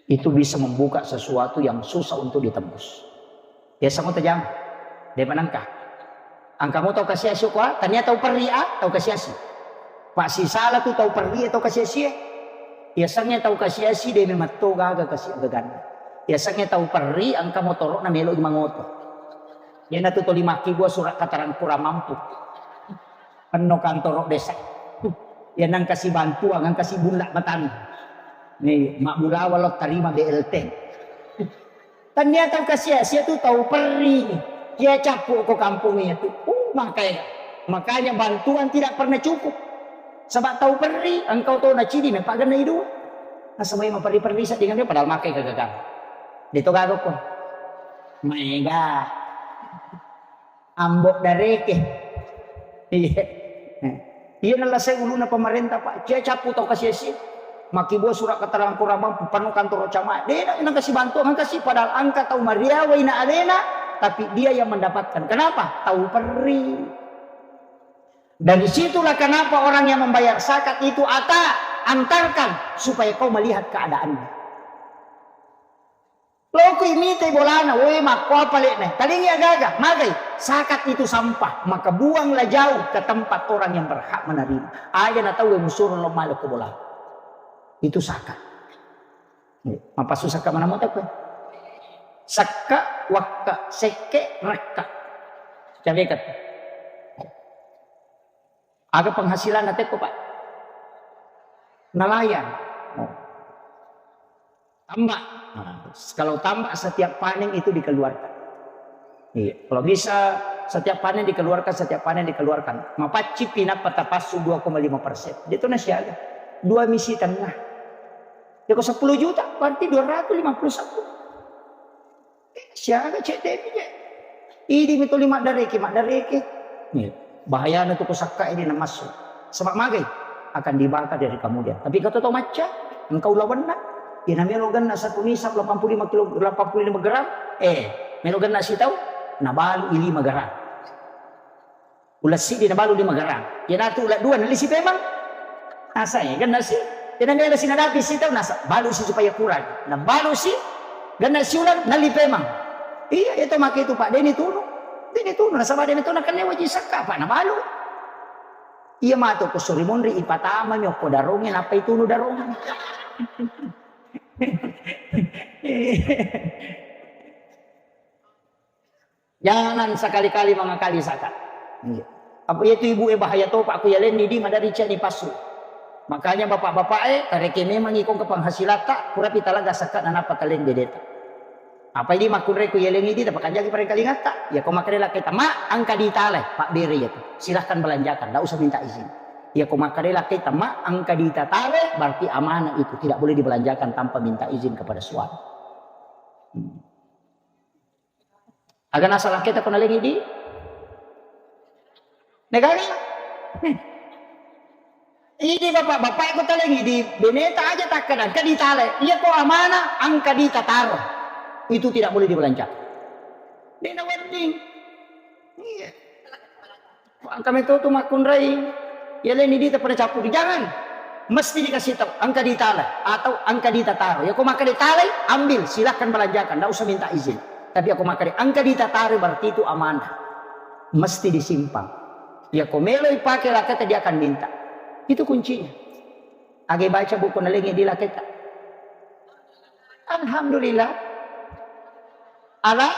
Itu bisa membuka sesuatu yang susah untuk ditembus. Biasa mau tajam, dia menangkah. Angka mau tau kasiasi ko, tania tau perri a, tau kasiasi. Pak sisala tu tau perri a, tau kasiasi. Biasanya tau kasiasi dia memang to gaga kasi gagana. Biasanya tau perri angka motorok na melo mangoto. Iyanatu toli makkibua surat keterangan kurang mampu. Penno kantoro desa. Iya nangka sibantuang, angka sibulla batang. Ni mabbulawa lo tarima B L T. Tania tau kasia-sia tu tau perri. Kia cappu ko kampung iya tu. Uh, makanya, makanya bantuan tidak pernah cukup. Sebab tau perri, engkau tau nacidi, memang paganna idua. Nasaba iya maperri-perri sa dengan dia, padahal makai kegagalan. Dia tu gaga ko. Maega. Ambo dareke. Iya. Iya nala sai uluna pemerintah, Pak. Cia cappu tau kasia-sia. Makkibua surat keterangan kurang mampu, penno kantoro camat. Dena nang kasi bantuan, nang kasi, padahal angka tau mariawa ina alena, tapi dia yang mendapatkan. Kenapa? Tau perri. Dari situlah kenapa orang yang membayar zakat itu, ata, antarkan supaya kau melihat keadaannya. Lokoi mitai bolana, woi, makko apa le'na? Talingi agaga, magai. Zakat itu sampah, maka buanglah jauh ke tempat orang yang berhak menerima. Aja na tau musuro lo male ko bola. Itu zakat. Mapassu sakka mana mo tau ko? Sakka, wakka, sekke, rakka. Cabeka. Aga penghasilan na tekko, Pak? Nelayan. Oh. Tambak. Nah, kalau tambak setiap panen itu dikeluarkan. Iya, kalau bisa setiap panen dikeluarkan, setiap panen dikeluarkan. Mapaccipi nappa tapassu dua koma lima persen. Dia tu nasiaga. Dua misi tengah. Ya, kalau sepuluh juta, berarti dua ratus lima puluh satu. Siaga cedde'mi je. Idi mi tuli maddareki, maddareki. Iya. Bahayana tu ko sakka idi namassu. Sebab magai akan dibakar dari kemudian. Tapi kata tau macca, engkau lawanna. Iya, na melo genna satu nisab delapan puluh lima kilo, delapan puluh lima gram. Eh, melo genna sitau, nabalu i lima gram. Uleng siddi nabalu lima gram. Iyanatu uleng dua nalisi pemeng. Nasa, eh, kan nasi. Iyanatu nalisi nadapi sitau, nasa balu si supaya kurang. Nabalu si, kan nasi uleng nalli pemeng. Iya, itu make itu, Pak. Deni tunu. Deni tunu, nasaba deni tunu kan wajib sakka, Pak. Nabalu. Iya matu ko suri monri ipatama mi okko daronge, nappa itunu daronge. Jangan sekali-kali mengakali zakat. Iya. Apa iya tu ibu e bahaya to, Pak, ku yalenni di madari cek ni pasu. Makanya bapak-bapak e, tareke memang ikong ke penghasilatta, kurapi talaga zakat nanapa taleng dedeta. Apa ini makkunre ku yalengi di, dapat kanjaki pareng kalingatta. Ya ko makare lakai tama, angka di talai, Pak bere ya tu. Silahkan belanjakan, ndak usah minta izin. Ya ko makare lakai tama, angka di tatale, berarti amanah itu, tidak boleh dibelanjakan tanpa minta izin kepada suami. Hmm. Aga nasala kita ko nalengi di? Negaga? Idi bapak-bapak ko talengi di beneta aja takkadang, engka ditale. Iya ko amanah, angka ditataro. Itu tidak boleh dibelanjakan. Dena wedding. Iya. Engka meto tu makkunrai, yalenni dita pada cappuri. Jangan. Mesti dikasih tahu, engka ditala atau engka ditataro. Ya, ko makkeda talai, ambil, silahkan belanjakan, ndak usah minta izin. Tapi ya, ko makkeda engka ditataro, berarti itu amanah. Mesti disimpan. Ya, ko meloi pakai lakata, dia akan minta. Itu kuncinya. Age baca buku nalengi di lakata. Alhamdulillah. Ala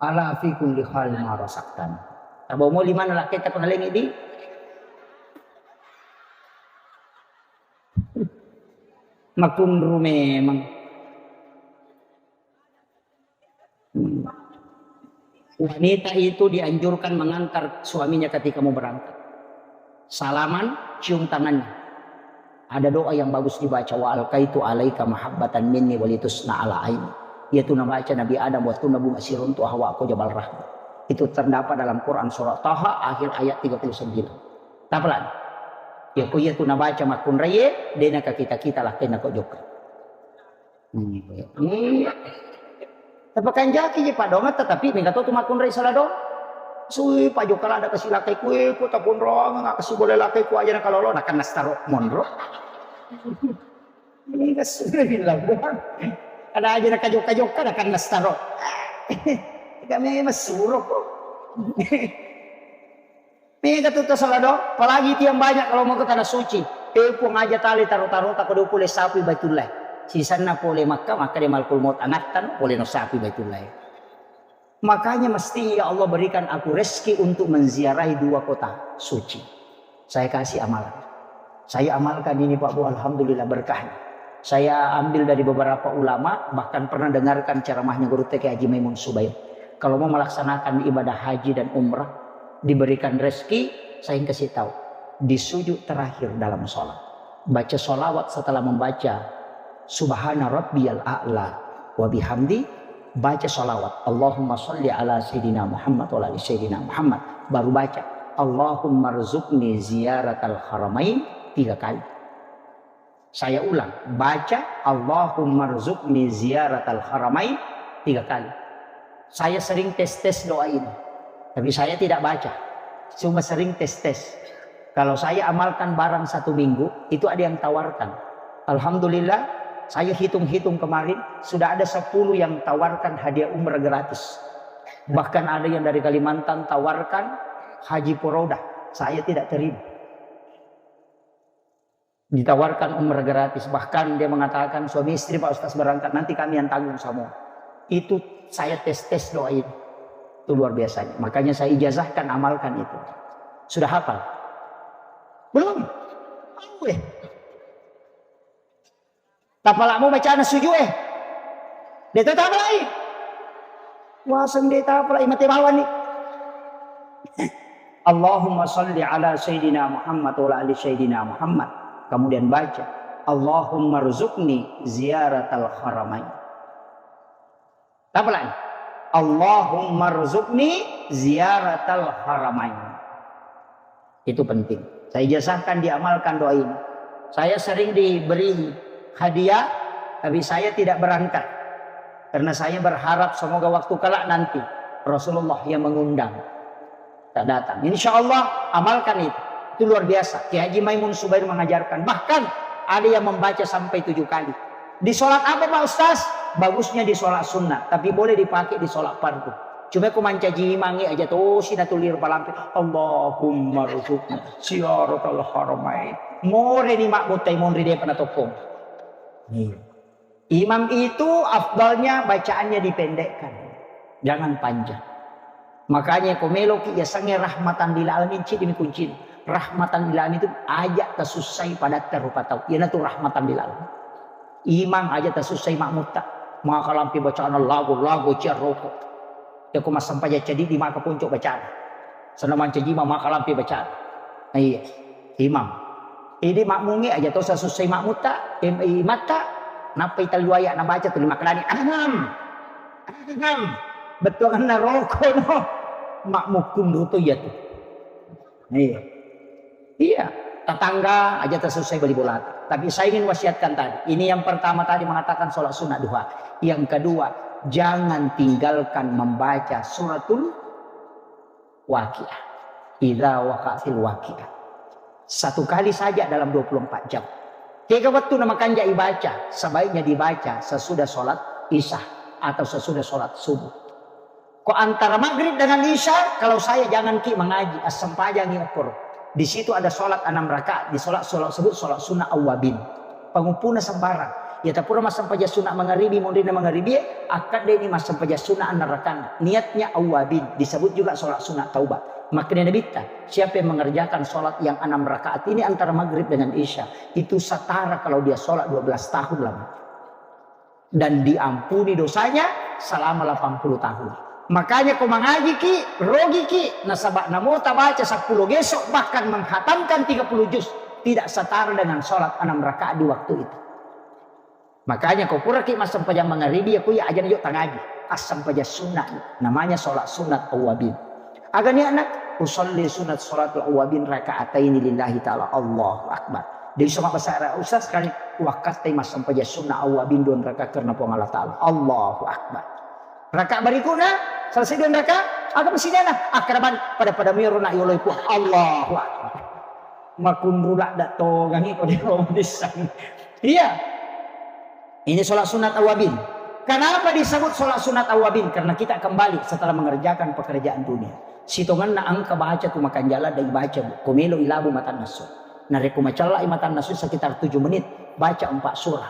Ala fi kulli hal ma razaqtana. Tabo mo lima na lakkaita ko nalengi di. Makunru memang. Hmm. Wanita itu dianjurkan mengantar suaminya ketika mau berangkat. Salaman, cium tangannya. Ada doa yang bagus dibaca, "Wa alqaitu alaika mahabbatan minni walitusna ala aini." Iyatu nabaca Nabi Adam wattunna bunga siruntu Hawa ko Jabal Rahmah. Itu terdapat dalam Quran surah Taha akhir ayat tiga puluh sembilan. Tapalan. Ya ko iyatu nabaca makkunraie, dena ka kita-kita lakkainna ko jokka. Hmm. Tapakanjaki je padongatta, tapi mega to tu makkunrai sala dong. Sui pajokka lada kasi lakkai kue, ku taponrong, nga kasi boleh lakkai ku aja na kalolo, na kan nastaro monro. Ini kasih bilang, ada aja na kajokka-jokka, na kan nastaro. Kami masuro ko. Mega tu tasala do, apalagi tiang banyak kalau mau ke tanah suci. Eh, Puang aja tali taro-taro tak kau pole sapi Baitullah. Sisanna pole Makkah, maka dia malakul maut angatta no, pole no sapi Baitullah. Makanya mesti, "Ya Allah, berikan aku rezeki untuk menziarahi dua kota suci." Saya kasih amalan. Saya amalkan ini, Pak Bu, alhamdulillah berkahnya. Saya ambil dari beberapa ulama, bahkan pernah dengarkan ceramahnya Guru T K Haji Maimun Subair. Kalau mau melaksanakan ibadah haji dan umrah, diberikan rezeki, saya kasih tahu. Di sujud terakhir dalam sholat, baca sholawat setelah membaca Subhana Rabbiyal A'la wa bihamdi, baca sholawat. "Allahumma sholli ala Sayyidina Muhammad wa ala ali Sayyidina Muhammad." Baru baca, "Allahumma rzuqni ziyaratal haramain," tiga kali. Saya ulang, baca, "Allahumma rzuqni ziyaratal haramain," tiga kali. Saya sering tes-tes doa ini, tapi saya tidak baca. Cuma sering tes-tes. Kalau saya amalkan barang satu minggu, itu ada yang tawarkan. Alhamdulillah, saya hitung-hitung kemarin, sudah ada sepuluh yang tawarkan hadiah umrah gratis. Bahkan ada yang dari Kalimantan tawarkan haji furoda. Saya tidak terima. Ditawarkan umrah gratis. Bahkan dia mengatakan, "Suami istri, Pak Ustaz, berangkat, nanti kami yang tanggung semua." Itu saya tes-tes doa itu. Itu luar biasanya. Makanya saya ijazahkan, amalkan itu. Sudah hafal? Belum? Tahu, eh. Tapala'mu bacana sujud, eh. De'to tapala'i. Waseng de' tapala'i, mate bawani. "Allahumma salli ala Sayyidina Muhammad wa ala ali Sayyidina Muhammad." Kemudian baca, "Allahumma rzuqni ziyaratal haramain." Tapala'i, "Allahumma rzuqni ziyaratal haramain." Itu penting. Saya ijazahkan, diamalkan doa ini. Saya sering diberi hadiah, tapi saya tidak berangkat. Karena saya berharap semoga waktu kelak nanti Rasulullah yang mengundang. Tak datang. Insya Allah, amalkan itu. Itu luar biasa. Kiai Haji Maimun Subair mengajarkan. Bahkan ada yang membaca sampai tujuh kali. Di sholat apa, Pak Ustaz? Bagusnya di sholat sunnah, tapi boleh dipakai di sholat fardu. Cuma ko mancaji imangnge aja tosi natulir palampe, "Allahumma rzuqna ziyaratal haramain." Moreni makmutta monri, de'pa natoppong. Iya. Imam itu afdalnya bacaannya dipendekkan, jangan panjang. Makanya ko meloki yasengnge rahmatan lil alamin, cedimi kuncina. Rahmatan lil alamin itu aja tasussai padatta rupa tau. Iyanatu rahmatan lil alamin. Imang aja tasussai makmutta. Maka lampe bacana lagu-lagu ciarroko. Yako massempajang cadidi maka ponco bacana. Sana mancaji imang maka lampe bacana. Nah, iya. Imang. Idi makmungnge aja to sasussai makmutta, im-, imatta, nappai tellu ayat nabaca tuli makkedani, "Ahem. Ahem." Bettuanna roko no. Makmu kunru to iya tu. Iya. Iya. Tetangga aja tasussai bali bolata. Tapi saya ingin wasiatkan tadi. Ini yang pertama tadi mengatakan sholat sunnah duha. Yang kedua, jangan tinggalkan membaca suratul Waqiah. Idza waqa'atil waqiah. Satu kali saja dalam dua puluh empat jam. Kega wettu na makanja ibaca, sebaiknya dibaca sesudah sholat Isya atau sesudah sholat subuh. Ko antara maghrib dengan Isya, kalau saya jangan ki mengaji, assempajangi okkoro. Di situ ada sholat enam rakaat, di sholat, sholat sebut sholat sunnah awwabin. Panguppuna sembarang. Iya, tapura massempajang sunat mangaribi, monrinna mangaribi, akkaddeni massempajang sunat annang rakaat. Niatnya awwabin, disebut juga sholat sunat taubat. Makanya Nabitta, siapa yang mengerjakan sholat yang enam rakaat ini antara maghrib dengan isya, itu setara kalau dia sholat dua belas tahun lama. Dan diampuni dosanya selama delapan puluh tahun. Makanya ko mangaji ki, rogi ki, nasaba namo tabaca sepuluh gesok, bahkan menghatamkan tiga puluh juz, tidak setara dengan sholat enam rakaat di waktu itu. Makanya ko puraki massempajang mangaribi, ya kuya ajana jo tangaji. Assempajang sunnah, namanya sholat sunat awwabin. Aga niatna? Usolli sunat sholatul awwabin rakaataini lillahi ta'ala. Allahu Akbar. Jadi sama bahasa Arab, Ustaz, sekali waktu massempajang sunnah awwabin dua rakaat karena Puang Allah Ta'ala. Allahu Akbar. Rakaat berikutnya, selesai dua rakaat, aga mesti niatna? Akraban pada-pada miro nak yoloi Puang. Allahu Akbar. Makunru ladda togangi ko di Ramadan. Iya. Ini sholat sunat awabin. Kenapa disebut sholat sunat awabin? Karena kita kembali setelah mengerjakan pekerjaan dunia. Sitongenna engka baca tu makanjala dan baca bu. Ko melo ilabu matanna su. Narekko macalla i matanna su sekitar tujuh menit, baca empat surah.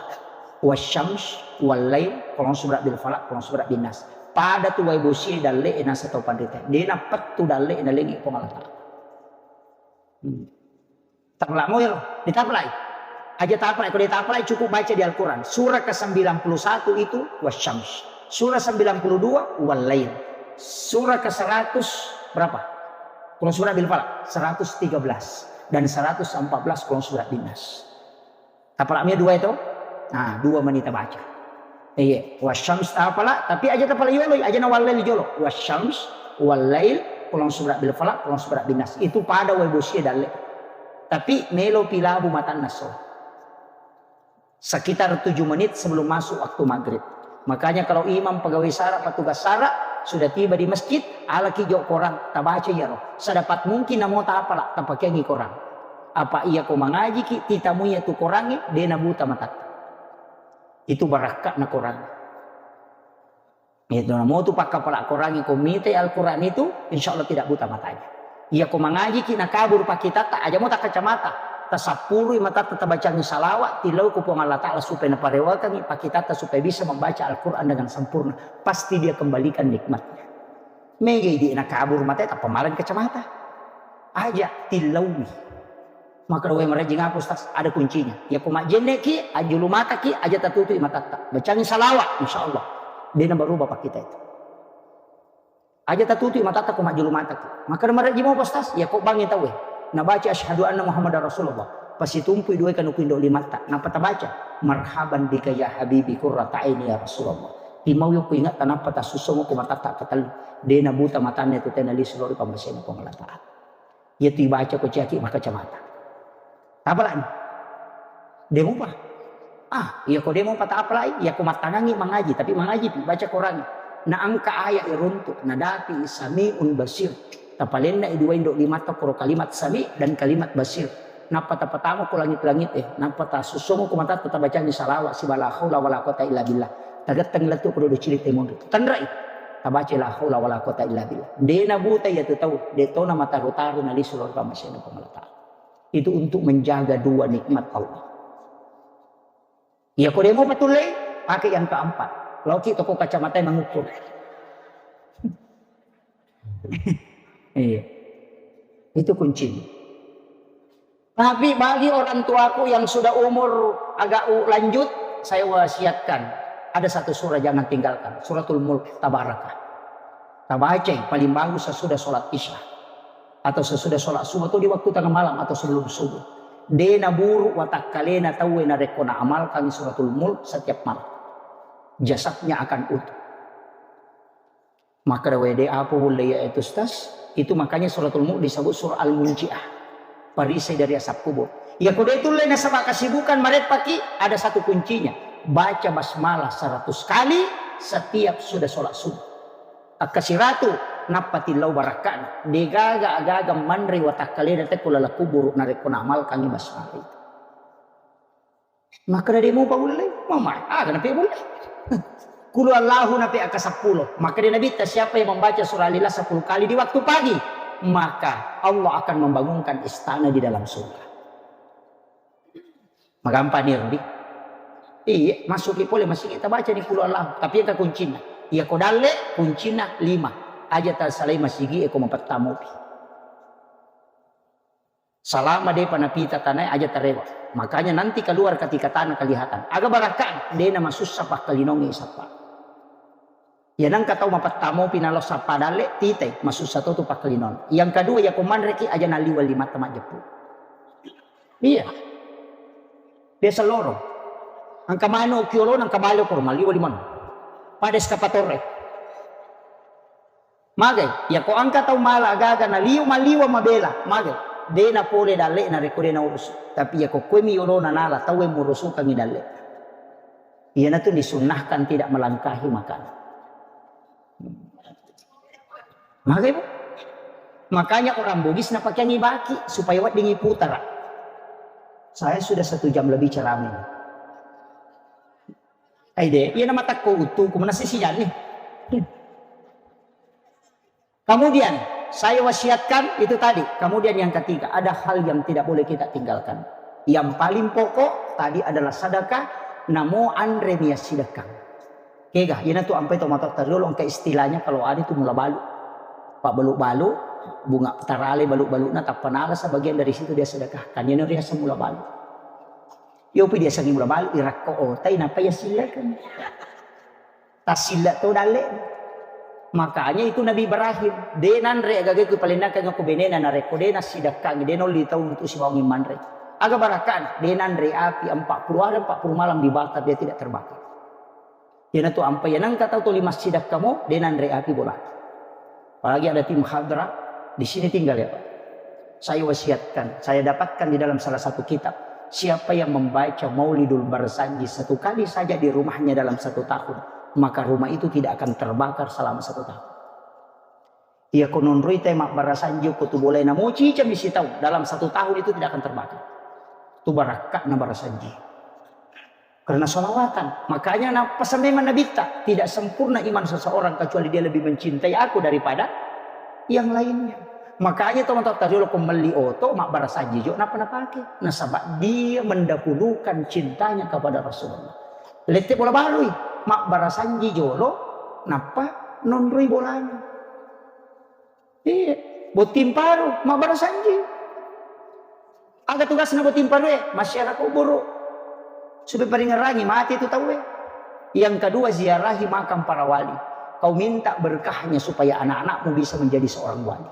Wasyams, wal lail, qul a'udzu birabbil falaq, qul a'udzu birabbin nas. Pada tu wae bosie dalle'e nasaba tau panrita. De' napettu dalle'e nalengngi Puang Allah Ta'ala. Hmm. Tapala'mo ero, ditapala'i. Aja tapala'i, kalau ditapala'i cukup baca di Al-Quran. Surah ke sembilan puluh satu itu wasyams. Surah sembilan puluh dua wal lail. Surah ke seratus berapa? Qul a'udzu birabbil falaq, seratus tiga belas. Dan seratus empat belas Qul a'udzu birabbin nas. Tapala'mi dua itu? Nah, dua menit tabaca. Iya, wasyams tapala, tapi aja tapala yolo, aja na wal lail jolo. Wasyams, wal lail, Qul a'udzu birabbil falaq, Qul a'udzu birabbin nas. Itu pada wae bosie dalle. Tapi melo pilabu matanna so. Sekitar tujuh menit sebelum masuk waktu maghrib. Makanya kalau imam, pegawai sara, petugas sara sudah tiba di masjid, alaki jo korang, tabaca iyaro. Sedapat mungkin namo tapala, tapakeangi korang. Apa iya ko mangajiki, titamui iyatu korangnge, de' nabuta matatta. Itu barakka'na korang. Itu namo tu pakkapala korangnge ko mitai Al-Quran itu, insya Allah tidak buta matanya. Iya ko mangajiki nakabur pakkitatta, aja mo takkacamata. Tasappurui matatta, tabacangi salawat, tillau ko Puang Allah Ta'ala supaya naparewakangi pakkitatta supaya bisa membaca Al-Quran dengan sempurna. Pasti dia kembalikan nikmatnya. Mega idi nakabur matae tappa malani kacamata. Aja tillaui. Maka doe marajing apa, Ustaz? Ada kuncinya. Ya ko majjenne ki, ajulu mata ki, aja tatutui matatta. Bacangi salawat, insya Allah. De' nabarubah pakkita itu. Aja tatutui matatta ko majjulu mata ki. Maka marajing apa, Ustaz? Ya ko bangi tauwe. Nabaca asyhadu anna Muhammadar Rasulullah. Pasitumpui dua kanuku indo' limatta. Nappa tabaca, "Marhaban bika ya habibi qurrata aini ya Rasulullah." Timau yokku ingat tanappa tasussung ko matatta katellu. De' nabuta matanna itu tena lisu lori pammasena Puang Allah Ta'ala. Iya tu ibaca ko ciaki makkacamata. Tapalani. De' mupa. Ah, iya ko de' mupa tapalai, iya ko mattangangi mangaji, tapi mangaji pi, baca Quran. Na engka ayat iruntu, na dapi sami'un basir. Tapalenna i dua indo' limatta koro kalimat sami dan kalimat basir. Nappa tapatama ko langit-langit e, nappa tasussung ko matatta tabacangi salawat sibawa la haula wala quwata illa billah. Tagettengi lettu ko dodo cilik temunri. Tenrai. Tabaca la haula wala quwata illa billah. De' nabuta iyatu tau, de' to namataru-taru nalisu lao ri pammasena Puang Allah Ta'ala. Itu untuk menjaga dua nikmat Allah. Iya ko de' mupa tullei, pakai yang keempat. Laoki toko kacamata mengukur. Iya. Itu kuncinya. Tapi bagi orang tuaku yang sudah umur agak u-, lanjut, saya wasiatkan, ada satu surah jangan tinggalkan, Suratul Mulk, Tabarakah. Tabacai paling bagus sesudah sholat Isya atau sesudah sholat subuh atau di waktu tengah malam atau sebelum subuh. De' naburuk watakkalena tauwe narekko naamalkan Suratul Mulk setiap malam. Jasadnya akan utuh. Makkeda, "Wede, apa ulle iya itu, Ustaz?" Itu makanya Suratul Mulk disebut surah Al-Munjiah. Perisai dari azab kubur. Iya ko de' tulle nasaba kesibukan mareppaki, ada satu kuncinya. Baca basmalah seratus kali setiap sudah sholat subuh. Akkasiratu, nappa tillau barakka'na. De' gaga agaga manre watakkalena tekko laleng kuburu narekko naamalkangi basmalah itu. Makkeda de' mupa ulle, mama, aga nape ulle? Qul huwallahu nape akka seppulo. Makkeda Nabitta, siapa yang membaca surah Al-Ikhlas sepuluh kali di waktu pagi, maka Allah akan membangunkan istana di dalam surga. Magampang ni, Rudi. Iya, masuk ki pole masigi, tabaca ni qul huwallahu. Tapi engka kuncina. Iya ko dalle, kuncina lima. Aja tasalai masigi, eko mapettamopi. Salama depa napita tanae aja tarewa. Makanya nanti keluar ketika tanah kelihatan. Aga barakka, de namasussa pakkalinongngi sappa. Iya nangka tau mapettamopi nalo sappa dalle, titai, masussa to tu pakkalinong. Yang kedua, iya ko manreki aja naliwa limatta majjeppu. Iya. Biasa loro. Angka mano kiolo nangka bale ko maliwa limano. Pada eskapatore. Magai, yako engka tau mala agaga naliu, maliwa mabela, magai. De napole dalle narekko de naurusu. Tapi yako koe mi yolona nala tau e murusukangi dalle. Iyanatu disunnahkan tidak melangkahi makanan. Magai, Bu? Makanya orang Bugis napakeangi baki supaya weddingi putara. Saya sudah satu jam lebih ceramah ini. Aide, iya namatakko utuku manassi sijanni. Kemudian, saya wasiatkan itu tadi. Kemudian yang ketiga, ada hal yang tidak boleh kita tinggalkan. Yang paling pokok tadi adalah sedekah, namo anre mia sidekang. Kega, iyanatu ampai to matotta riolo engka istilahnya kalau ada itu mula balu. Pak balu-balu, bunga tarale balu-baluna tappa nala sebagian dari situ dia sedekahkan. Iyana riaseng mula balu. Yopi dia sangi mula balu, irakko otai, napa ya silakan. Tasilla to dalle. Makanya itu Nabi Ibrahim, de nanre agaga ku palennakang ko benena narekko de nassidakkangi, de nolli tau untuk sibawangi manre. Aga barakana, de nanre api empat puluh hari, empat puluh malam dibakar, dia tidak terbakar. Iyanatu ampai ya nengka tau toli massidakka mo, de nanre api bola. Apalagi ada tim hadra, di sini tinggal ya Pak. Saya wasiatkan, saya dapatkan di dalam salah satu kitab, siapa yang membaca Maulidul Barzanji satu kali saja di rumahnya dalam satu tahun, maka rumah itu tidak akan terbakar selama satu tahun. Iya ko nonroi te mabbarasanji ko tu boleh namo cica misi tau, dalam satu tahun itu tidak akan terbakar. Tu barakka'na barasanji. Karena salawatan. Makanya na pesan memang Nabitta, tidak sempurna iman seseorang kecuali dia lebih mencintai aku daripada yang lainnya. Makanya teman-teman tadi lo melli oto, mabbarasanji jo napa napake. Nasaba dia mendahulukan cintanya kepada Rasulullah. Lette bola barui, mabbarasanji jolo, nappa nonroi bolanya. Iya, botting paru, mabbarasanji. Aga tugasna botting parue? Massiara kuburu. Supaya paringerangi mati itu tauwe. Yang kedua, ziarahi makam para wali. Kau minta berkahnya supaya anak-anakmu bisa menjadi seorang wali.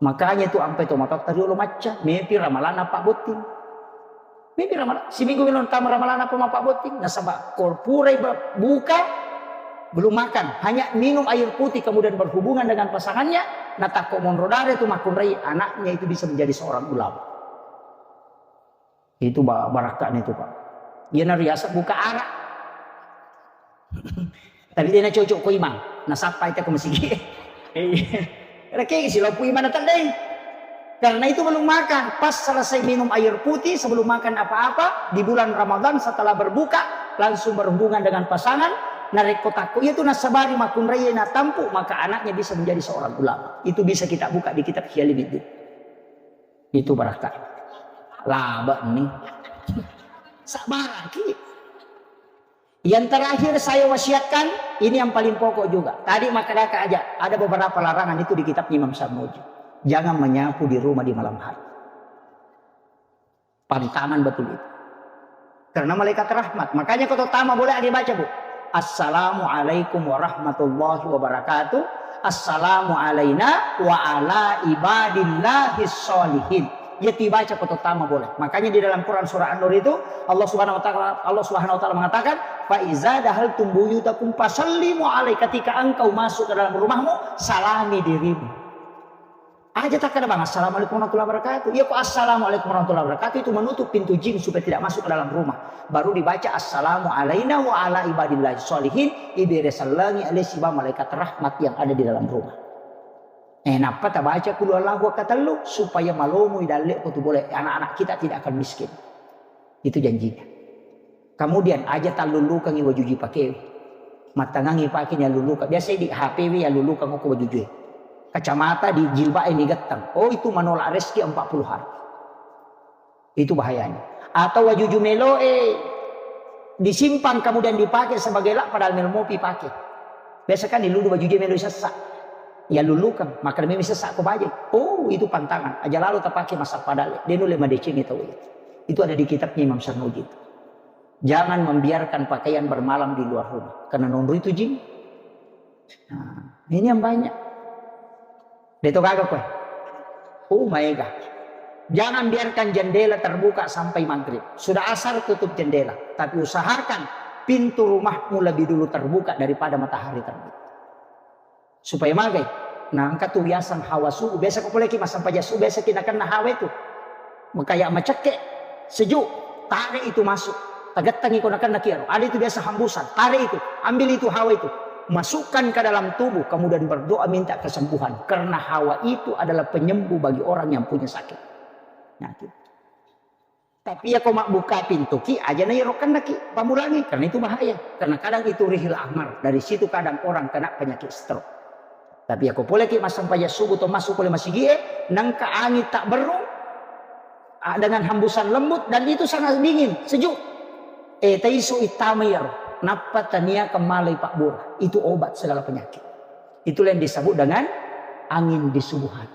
Makanya itu ampai to matotta riolo macca, mepi ramalanna Pak Botting. Mepi ramalan, siminggu melo tama ramalanna apa Pak Botting. Nasaba ko purai be-, buka, belum makan, hanya minum air putih kemudian berhubungan dengan pasangannya, natakko monro dare tu makkunrai anaknya itu bisa menjadi seorang ulama. Itu ba-, barakka'na itu, Pak. Iyana riaseng buka arak. Tapi de nacocok ko imang, nasappai te ko masigi. Iya. Rekeng siloppu imang natendeng. Karena itu belum makan, pas selesai minum air putih sebelum makan apa-apa di bulan Ramadan setelah berbuka langsung berhubungan dengan pasangan. Narekko takko iya tu nasabari makkunrai natampu, maka anaknya bisa menjadi seorang ulama. Itu bisa kita buka di kitab Ihya Ulumuddin. Itu barakka. Laba ni. Sabaraki. Yang terakhir saya wasiatkan, ini yang paling pokok juga. Tadi makkadaka aja, ada beberapa larangan itu di kitabnya Imam Sarmuji. Jangan menyapu di rumah di malam hari. Pantangan betul itu. Karena malaikat rahmat. Makanya ko to tama boleh ada baca, Bu. Assalamualaikum warahmatullahi wabarakatuh. Assalamu alaina wa ala ibadillahis sholihin. Iya tibaca ko to tama boleh. Makanya di dalam Quran surah An-Nur itu Allah Subhanahu wa taala, Allah Subhanahu wa taala mengatakan, "Fa iza dahaltum buyutakum fasallimu alaihi." Ketika engkau masuk ke dalam rumahmu, salami dirimu. Aja takkada bang, "Assalamualaikum warahmatullahi wabarakatuh." Iya ko "Assalamualaikum warahmatullahi wabarakatuh" itu menutup pintu jin supaya tidak masuk ke dalam rumah. Baru dibaca, "Assalamu alaina wa ala ibadillah sholihin." Ibere sellengi ale siba malaikat rahmat yang ada di dalam rumah. Eh, nappa tabaca kulu Allahu katellu supaya malomoi dalle ko tu boleh anak-anak kita tidak akan miskin. Itu janjinya. Kemudian aja tallullukangi wajujui pakewe. Mattangangi pake ni allullukang. Biasa di H P we allullukang ko wajujui. Kacamata di jilbab ini gettang. Oh, itu menolak rezeki empat puluh hari. Itu bahayanya. Atau wajuju meloe disimpan kemudian dipakai sebagai lak padahal melo mopi pakai. Biasa kan dilulu wajuju melo sessa. Ya lulukang, maka memi sessa ko baje. Oh, itu pantangan. Aja lalu tapake masa padale. Dia nulle madecengi tau itu. Itu ada di kitabnya Imam Sarmuji itu. Jangan membiarkan pakaian bermalam di luar rumah. Karena nonroi itu jin. Nah, ini yang banyak. Deto gaga kowe. Oh, maega. Jangan biarkan jendela terbuka sampai maghrib. Sudah asar, tutup jendela. Tapi usahakan pintu rumahmu lebih dulu terbuka daripada matahari terbit. Supaya magai. Nah, engka tu biasa hawa subuh. Biasa ko poleki massempajang subuh, biasa ki nakenna hawa itu. Makaya macekke, sejuk, tarik itu masuk. Tagettangi ko nakenna kiaro. Ada itu biasa hembusan, tarik itu, ambil itu hawa itu. Masukkan ke dalam tubuh, kemudian berdoa minta kesembuhan. Karena hawa itu adalah penyembuh bagi orang yang punya sakit. Nah, gitu. Tapi ya ko mabbuka pintu ki, aja na iro kenna ki, pamulangi. Karena itu bahaya. Karena kadang itu rihil ahmar. Dari situ kadang orang kena penyakit stroke. Tapi ya ko pole ki massempajang subuh to masuk pole masigi e, nengka angin tak berung, ah, dengan hembusan lembut dan itu sangat dingin, sejuk. Eh, taisu ittama iyaro. Nappa tania kemalai Pak Bur, itu obat segala penyakit. Itulah yang disebut dengan angin di subuhan.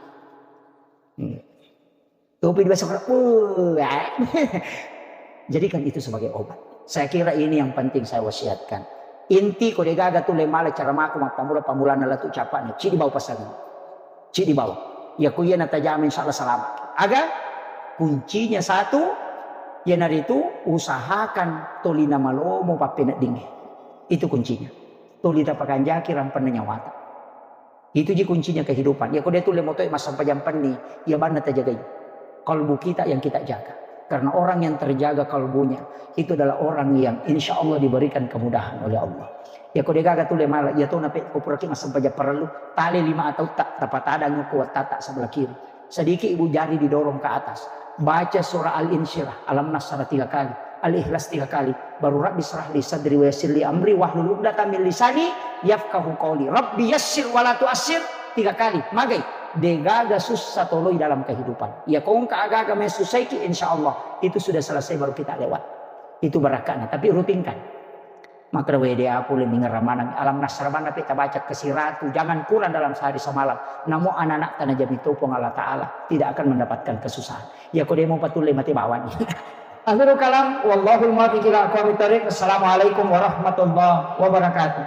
Hmm. Topi di besok, uh, eh. Jadikan itu sebagai obat. Saya kira ini yang penting saya wasiatkan. Inti ko degaga tu le mala cara mako mappamula pamulana latu capakna, cidi bau pasangan. Cidi bau. Ya ko iya natajama, insya Allah selamat. Aga kuncinya satu, iyanaritu usahakan tolina malomo pappeneddingnge. Itu kuncinya. Tolita pakanjaki rampenna nyawata. Itu ji kuncinya kehidupan. Ya ko dia tulle motoi massempajang penni, ya banna tajagai. Kalbu kita yang kita jaga. Karena orang yang terjaga kalbunya, itu adalah orang yang insya Allah diberikan kemudahan oleh Allah. Ya ko degaga tulle mala, ya to nape ko puraki massempajang parellu, tale lima atau tak, tapatadang ko wattata sebelah kiri. Sedikit ibu jari didorong ke atas. Baca surah Al-Insyirah, Alam Nasrah tiga kali, Al-Ikhlas tiga kali, baru Rabbi syrah li sadri wa yassir li amri wahlul uqdatam min lisani yafqahu qauli. Rabbi yassir wa la tu'assir tiga kali. Magai, degaga sussa toloi dalam kehidupan. Ya ko engka agaga mesusaiki, insya Allah itu sudah selesai, baru kita lewat. Itu barakatna, tapi rutinkan. Makkeda, "Wede, apa le mingerra maneng Alam Nasrah banna pe tabaca ke siratu, jangan kurang dalam sehari semalam. Namo anak-anak tanah jami topong Allah Ta'ala, tidak akan mendapatkan kesusahan." Ya ko demo patulle mate bawang. Akhirul kalam, wallahul muwaffiq ila aqwamit thariq. Assalamualaikum warahmatullahi wabarakatuh.